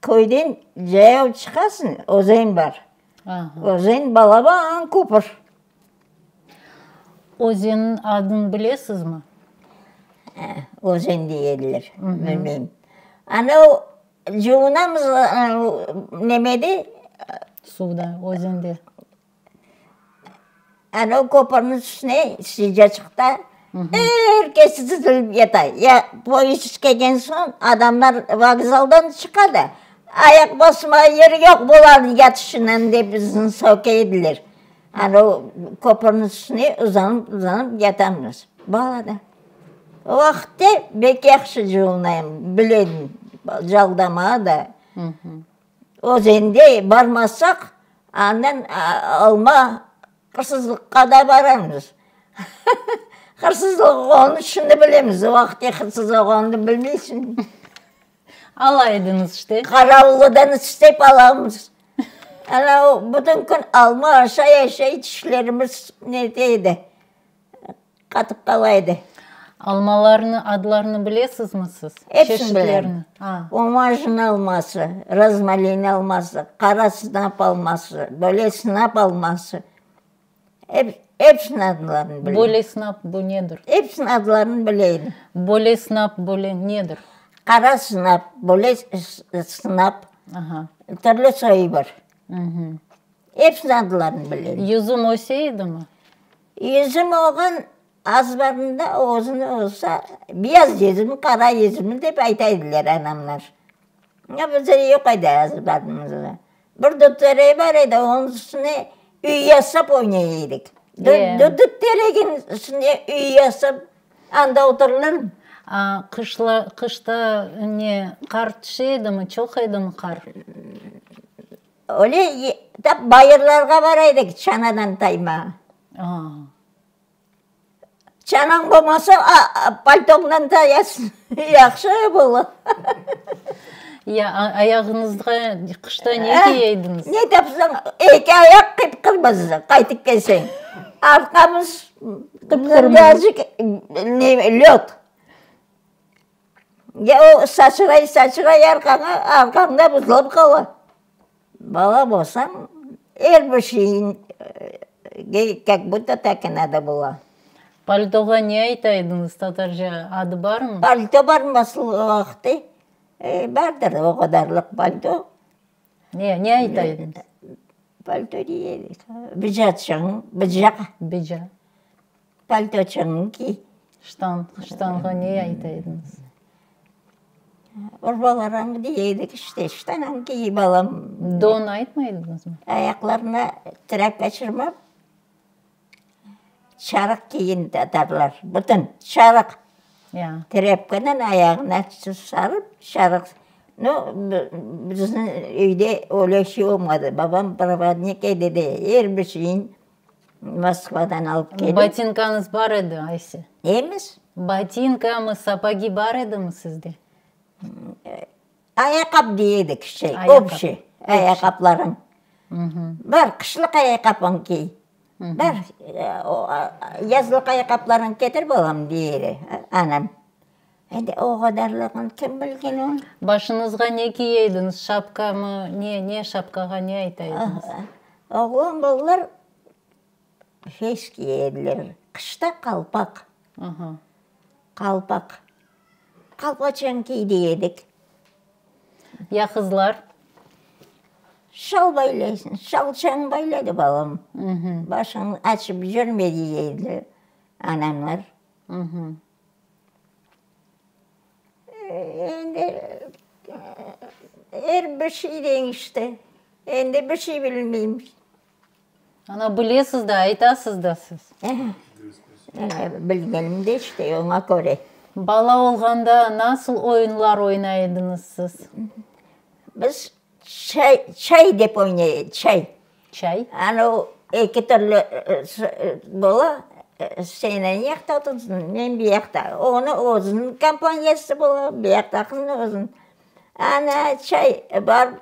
köyden cayav çıqasıñ, özen bar. Özen balaban köpür. Özenniñ adını bilesizmi? Özen dey ediler, bilmeyim. Ana o Cuvunamız nemede? Suvda, özende. Ana o köpürniñ üstüne, sıcaçıqta er kes tizilip yata. Ya poyezd kelgen soñ adamlar vokzaldan çıqa da, ayaq basmağa yer yoq bularnıñ yatışınan dep bizni söke ediler. Ana o köpürniñ üstüne uzanıp-uzanıp yatamız. Bala da. O vaqıtte bek yahşı cuvunayım, bileyim, caldama da. Özende barmasaq, andan alma hırsızlıqqa da baramız. Hırsızlıq olğanını şimdi bilemiz, o vaqıtte hırsız olğanını bilmeysiñ. Ala ediñiz işte. Qaravullıdan istep alamız. Ana o bütün kün alma aşay-aşay tişlerimiz nete edi. Qatıp qala edi. Almalarnı adlarını bilesizmi siz? Epsini bilem. Omajın alması, rozmalin alması, qara sınap alması, böyle sınap alması. Epsiniñ adlarını bilem. Böyle sınap bu nedir? Epsiniñ adlarını bileyim. Böyle sınap böyle nedir? Qara sınap, böyle sınap, türlü soyu bar. Epsiniñ adlarını bileyim. Yüzüm öse edimi? Yüzüm olğan azbarında özüni olsa, beyaz yüzüm, qara yüzüm dep ayta ediler anamlar. Ya bizde yoq edi azbarımızda. Bir dut teregi bar edi, onıñ üstüne üy yasap oynay edik. Dut tereginiñ üstüne üy yasap, anda oturılır. A, qışla, qışta ne, qar tüşe edimi, çoq edimi qar? Öyle tap bayırlarğa bara edik çanadan taymağa. Çanañ bolmasa, paltoñdan tayasıñ, yahşı bola. Ya ayağıñızğa qışta ne kiye ediñiz? Ne tapsañ, eki ayaq qıp-qırmızı qaytıp kelseñ. Arqamız qıp-qırmızı, löt. Ya o saçray, saçray arqaña, arqañda buzlap qala. Bala bolsañ, er bir şeyiñ kak budto tak i nado bola. Paltoğa ne ayta ediñiz tatarca, adı barmı? Palto barmı asıl o vaqıtte? E, bardır o qadarlıq palto. Ne, ne ayta ediñiz? Palto dey edik. Bıcaçıñ, bıcaq. Bıcaq. Paltoçıñnı kiy. Ştan, ştanğa ne ayta ediñiz? Urbalarıñnı diy edik işte, ştanıñnı kiy, balam. Don aytmay ediñizmi? Ayaqlarına trâpka çırmap. çarıq kiygen tatarlar, bütün çarıq. Trâpkanen ayağına sarıp, çarıq. No, bizni öyde öyle şey olmadı. Babam provodnik edi de, er bir şeyin Moskvadan alıp kelip. Botinkañız bar edi, Ayse? Neyimiz? Botinkamı, sapogi bar edimi sizde? Ayaqqap dey edik, şey, obşiy ayaqqaplarıñ. Bar, qışlıq ayaqqapıñ kiy. Bar, yazlıq ayaqqaplarıñ ketir, balam, dey edi anam. Endi o qadarlığını kim bilgen onı? Başıñızğa ne kiye ediñiz, şapkamı, ne, ne şapkağa ne ayta ediñiz? Oğlan balalar fes kiye ediler, qışta qalpaq. Qalpaq. Qalpaçan kiy dey edik. Ya qızlar? Şal baylaysıñ, şalçañ bayladı balam. Başıñnı açıp yürme dey ediler anamlar. Endi er bir şey deñişti. Endi bir şey bilmeyim. Ana, bilesiz de, aytasız da siz. Bilgenim de işte, oña köre. Bala olğanda nasıl oyunlar oynay ediñiz siz? Biz çay, çay dep oynay edik, çay. Çay? Ana o eki türlü bola, sen o yaqta otursıñ, men bu yaqta. Onı özüniñ kompaniyası bola, bu yaqtaqınıñ özüniñ. Ana çay barıp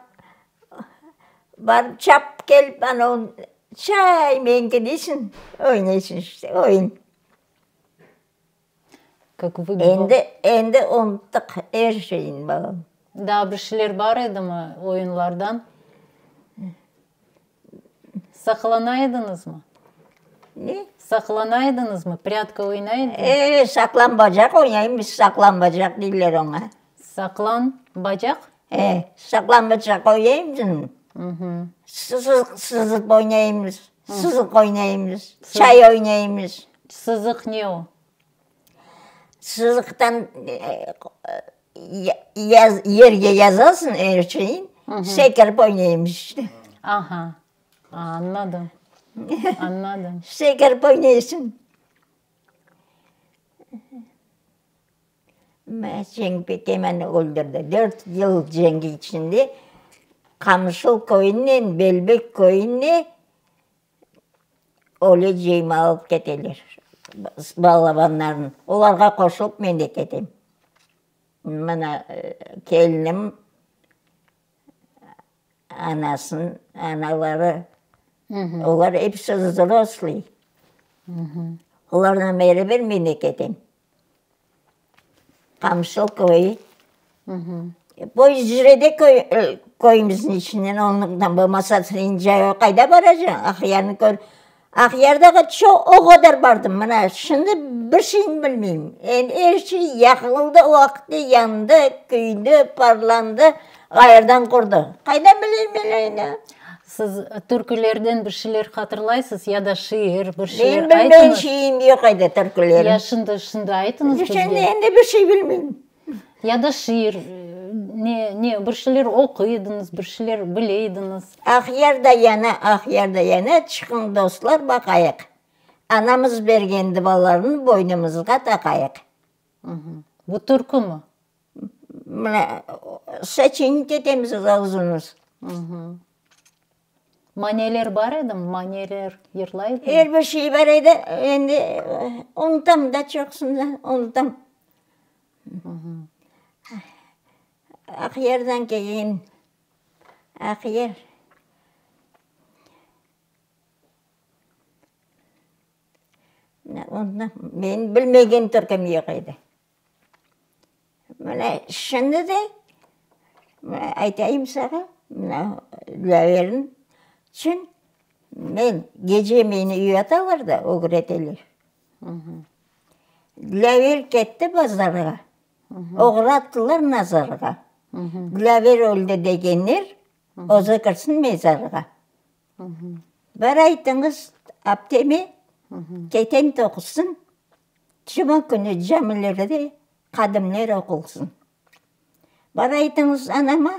Barıp çapıp kelip, ana o çay meniki deysiñ, oynaysıñ işte, oyun. Endi, endi unuttıq er şeyni, balam. Daa bir şeyler bar edimi oyunlardan? Saqlana ediñizmi? Ne? Saqlana ediñizmi? Prâtka oynay ediñizmi? E, saqlanbacaq oynaymız, saqlanbacaq deyler oña. Saqlan bacaq? E, saqlanbacaq oynaymız. Sızıq sızıp oynaymız, sızıq oynaymız, çay oynaymız. Sızıq ne o? Sızıqtan yaz, yerge yazasıñ er şeyin, sekirip oynaymız işte. Aha, añladım, añladım. Sekirip oynaysıñ. Cenk pek meni öldürdi. Dört yıl cenk içinde Qamışlı köyünden Belbek köyüne ölecegim alıp keteler balabanlarnı. Olarğa qoşulıp men de ketem. Mına kelinim anasınıñ anaları, olar episi vzroslıy. Olarnen beraber men de ketem. Qamışlı köyü. Poyezd yüre de köyümizniñ içinden, onıñ bolmasa sen cayav qayda baracañ, Aqyarnı kör. Aqyardağa çoq o qadar bardım, mına şimdi bir şeyni bilmeyim. Endi er şey yaqıldı, o vaqıtta yandı, küydi, parlandı, ğayırdan qurdı. Qaydan bileyim men endi? Siz türkülerden bir şeyler hatırlaysız ya da şiir, bir şeyler Men bilmeyen aytıñız. şeyim yoq edi türkülerim. Ya şimdi, şimdi aytıñız bizge. Şimdi endi bir şey bilmeyim. Ya da şiir, ne, ne, bir şeyler oquy ediñiz, bir şeyler bile ediñiz. Aqyar da yana, Aqyar da yana, çıqıñ dostlar baqayıq. Anamız bergen duvalarnı boynumızğa taqayıq. Bu türkümi? Mına, soçinit etemiz özümiz. Maneler bar edimi? Maneler yırlay edimi? Er bir şey bar edi, endi unutam da çoqusını, unutam. Aqyardan kelgen, Aqyar. Men bilmegen türküm yoq edi. Mına şimdi de, mına aytayım saña, mına Dilâverniñ içün men gece meni uyatalar da, ögreteler. Dilâver ketti bazarğa, oğrattılar nazarğa. Dilâver öldi degenler, özü kirsin mezarğa. Bir aytıñız apteme, keten toqusın, Cuma künü camilerde qadimler oqulsın. Bar aytıñız anama,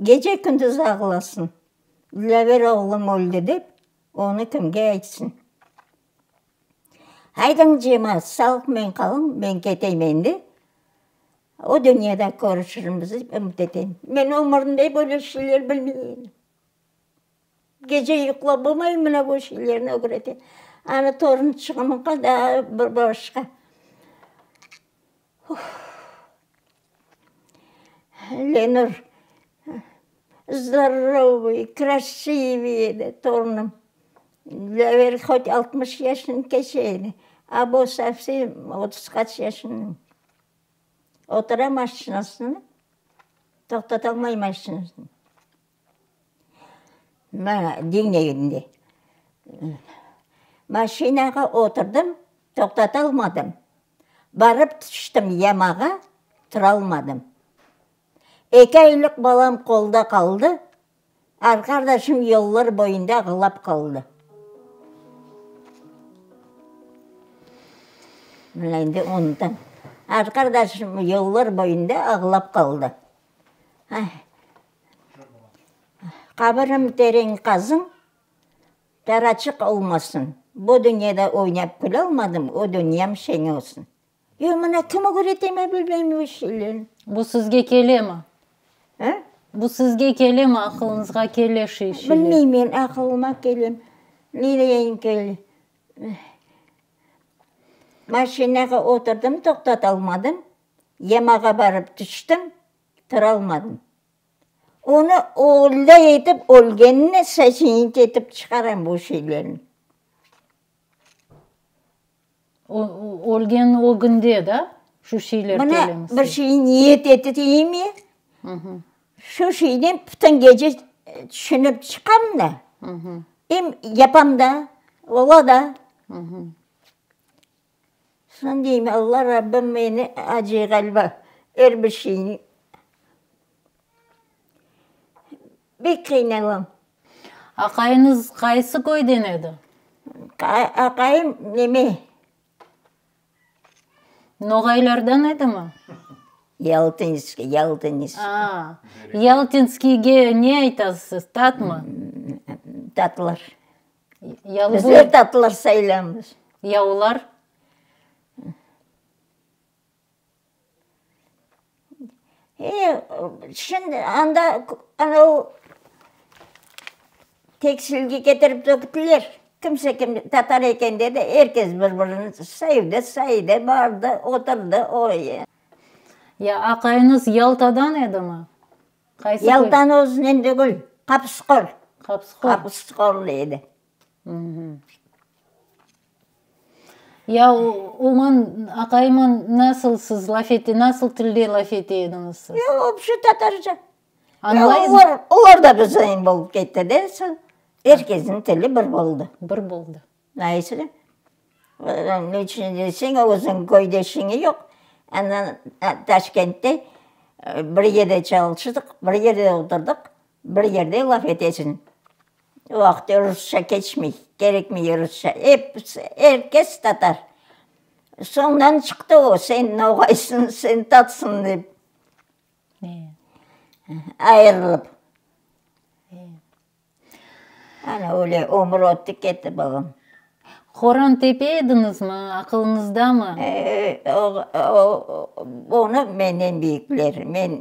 gece-kündüz ağlasın, Dilâver oğlum öldi dep, onı kimge aytsın? Haydıñ cemaat, sağlıqmen qalıñ, men keteyim endi. O dünyada körüşirmiz dep ümüt etem. Men ömürimde böyle şeyler bilmey edim. Gece yuqlap olmayım, mına bu şeylerni ögrete. Ana torunçığımğa daa bir başqa. Lenur zdorovıy, krasivıy edi torunım. Dlâver hot 60 yaşını keçe edi, a bu sovsem 30 qaç yaşında. Otura maşinasına, toqtatalmay maşinasını. Mana, diñle endi. Maşinağa oturdım, toqtatalmadım. Barıp tüştim yamağa, turalmadım. Eki aylıq balam qolda qaldı, arqadaşım yollar boyunda ağlap qaldı. Mına endi unutam. Arqadaşım yollar boyunda ağlap qaldı. Qabirim tereñ qazıñ, taraçıq olmasın. Bu dünyada oynap külâlmadım, o dünyam şeñ olsun. Ya mına kim ögretemi bilmeyim bu şeylerni. Bu sizge kelemi? A? Bu sizge kelemi, aqılıñızğa kele şu şeyler? Bilmeyim men, aqılıma kelem, ne deyin kele. Maşinağa oturdım, toqtatalmadım, yamağa barıp tüştim. Turalmadım. Onı öyle etip ölgenini soçinit etip çıqaram bu şeylerni. Ölgen ögünde da şu şeyler Mına bir şey niyet eteyim ya, şu şeyden bütün gece tüşünip çıqam da, em yapam da, ola da. Soñ deyim, Alla Rabbim meni acıy ğaliba, er bir şeyni bek qıynalam. Aqayıñız qaysı köyden edi? Aqayım neme? Noğaylardan edimi? Yaltinskiy, Yaltinskiy. A, Yaltinskiyge ne aytasız, tatmı? Tatlar. Bizler tatlar sayılamız. Ya olar? E, şimdi anda anavı tekstilge ketirip töktüler. Kimse kim tatar eken dedi, er kes bir-birini sevdi, saydı, bardı, oturdı. O. Ya aqayıñız Yaltadan edimi? Qaysı köy? Yaltanıñ özünden degil, Qapısqor. Qapısqor. Qapısqorlı edi. Ya oman, aqayıman nasıl siz laf ete, nasıl tilde laf ete ediñiz siz? Ya, obşi tatarca. Añlaysız? Olar, olar da biznen bolıp ketti de, er kesniñ tili bir boldı. Bir boldı. Neyse, ne içün deseñ, özüñ köydeşiñ yoq. Andan Taşkentte bir yerde çalıştıq, bir yerde oturdıq, bir yerde laf etesiñ. O vaqıt rusça keçmey, kerekmey rusça. Episi, er kes tatar. Soñdan çıqtı o, sen noğaysıñ, sen tatsıñ dep. Ayırılıp. Ana öyle ömür ötti ketti, balam. Horan tepe ediñizmi, aqılıñızdamı? Onı menden büyükler, men,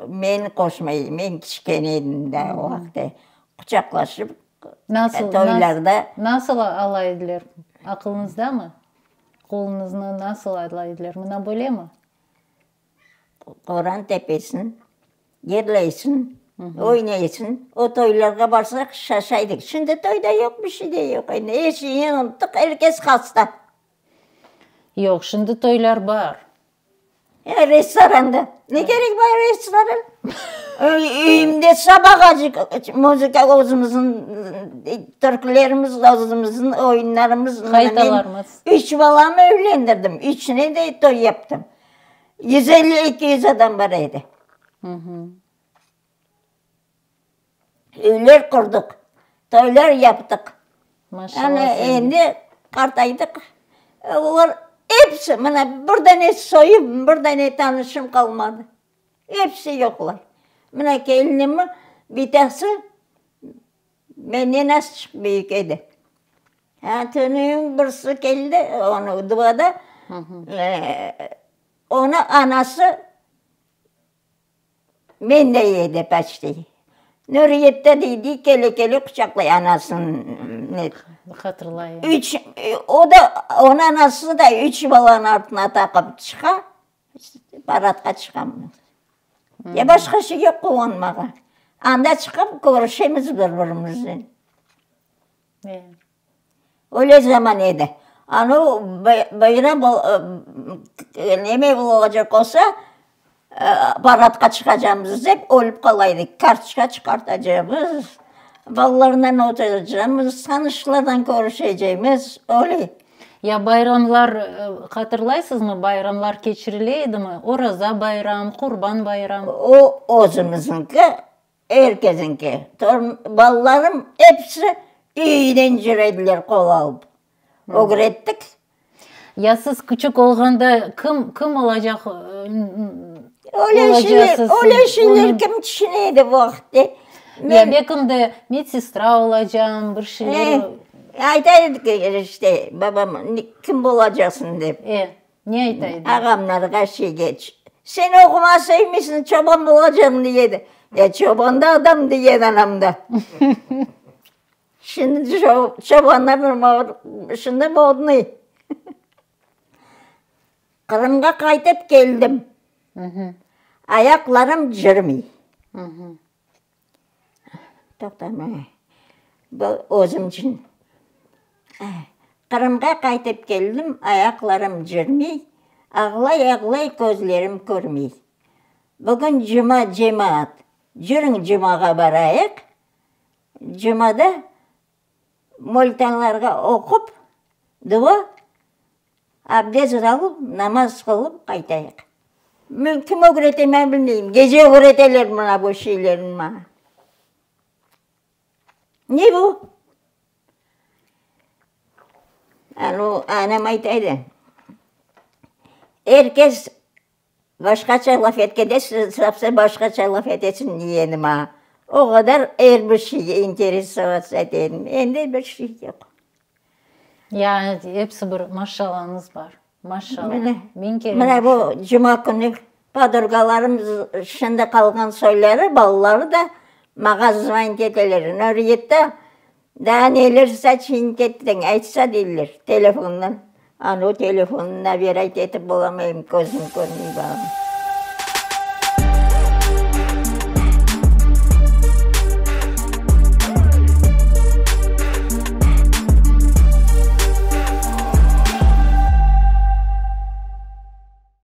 men qoşmay, men kiçkene edim daa o vaqıtta. Quçaqlaşıp Nasıl, toylarda. Nasıl ala ediler, aqılıñızdamı? Qoluñıznı nasıl ala ediler, mına böylemi? Qoran tepesin, yırlaysın, oynaysın. O toylarğa barsaq şaşaydık. Şimdi toy da yoq, bir şey de yoq. Endi er şeyni unuttıq, er kes hasta. Yoq, şimdi toylar bar. E, restoranda. Ne kerek bar restoran? Üyümde sabağacık muzıka özümizniñ türkülerimiz, özümizniñ oyunlarımız. Haytalarımız. Üç balamı evlendirdim, üçüne de toy yaptım. 150-200 adam bar edi. Üyler qurdıq, toylar yaptıq. Maşallah. Ana endi qartaydıq. Olar episi, mına bir dane soyum, bir dane tanışım qalmadı. Episi yoqlar. Mına kelinimniñ bitası menden azçıq büyük edi. Ha, tünevin birisi keldi, onı duvada, onı anası mende edi poçti. Nuriyette dey, kele-kele quçaqlay anasını. Hatırlay. Üç, o da, onıñ anası da üç balanı artına taqıp çıqa, paradqa çıqamız. Ya başqa şey yoq quvanmağa. Anda çıqıp körüşemiz bir-birimiznen. Öyle zaman edi. Anavı bayram neme olacaq olsa, paradqa çıqacamız dep ölip qala edik. Kartoçka çıqartacamız, balalarnen oturacamız, tanışlarnen körüşecemiz, öyle. Ya bayramlar hatırlaysızmı, bayramlar keçirile edimi? Oraza bayram, Qurban bayram. O özümizniñki, Er kezinki. Torun, balalarım episi üyden cürediler qol alıp. Ögrettik. Ya siz küçük olğanda kim, kim olacaq, Öyle şeyler, öyle şeyler kim tüşüne edi o vaqıtte? Ya belkim de medsestra olacağım, bir şeyler. Ayta edik işte, babam, kim olacaqsıñ dep. E. Ne ayta edi? Ağamlarğa şeyge, Sen oqumağa sevmeysiñ, çoban bolacağıñ, dey edi. Ya çoban da adam, dey edi anam da. Şimdi çobanlar bir şimdi modnıy. Qırımğa qaytıp keldim. Ayaqlarım cürmey. Toqta, bu özüm içün. Qırımğa qaytıp keldim, ayaqlarım cürmey, Ağlay-ağlay közlerim körmey. Bugün cuma, cemaat, cürüñ cumağa barayıq, Cumada moltanlarğa oqup, dua, abdest alıp, namaz qılıp qaytayıq. Men kim ögrete, men bilmeyim. Gece ögreteler mına bu şeylerni maña. Ne bu? Anu, anam ayta edi, Er kes Başqaça laf etkende, siz başqaça laf etesiñ degeni maña. O qadar er bir şeyge interesovatsya ete edim. Endi bir şey yoq. Ya episi bir maşallañız bar. Maşalla. Mına, mına bu cuma künü podrugalarım şimdi qalğan soyları, balaları da maña zvonit eteler. Nuriyetta, daa neler saçinit ettiñ, aytsa deyler telefondan. Anu telefonnı nabirayt etip olamayım, közüm körmey balam.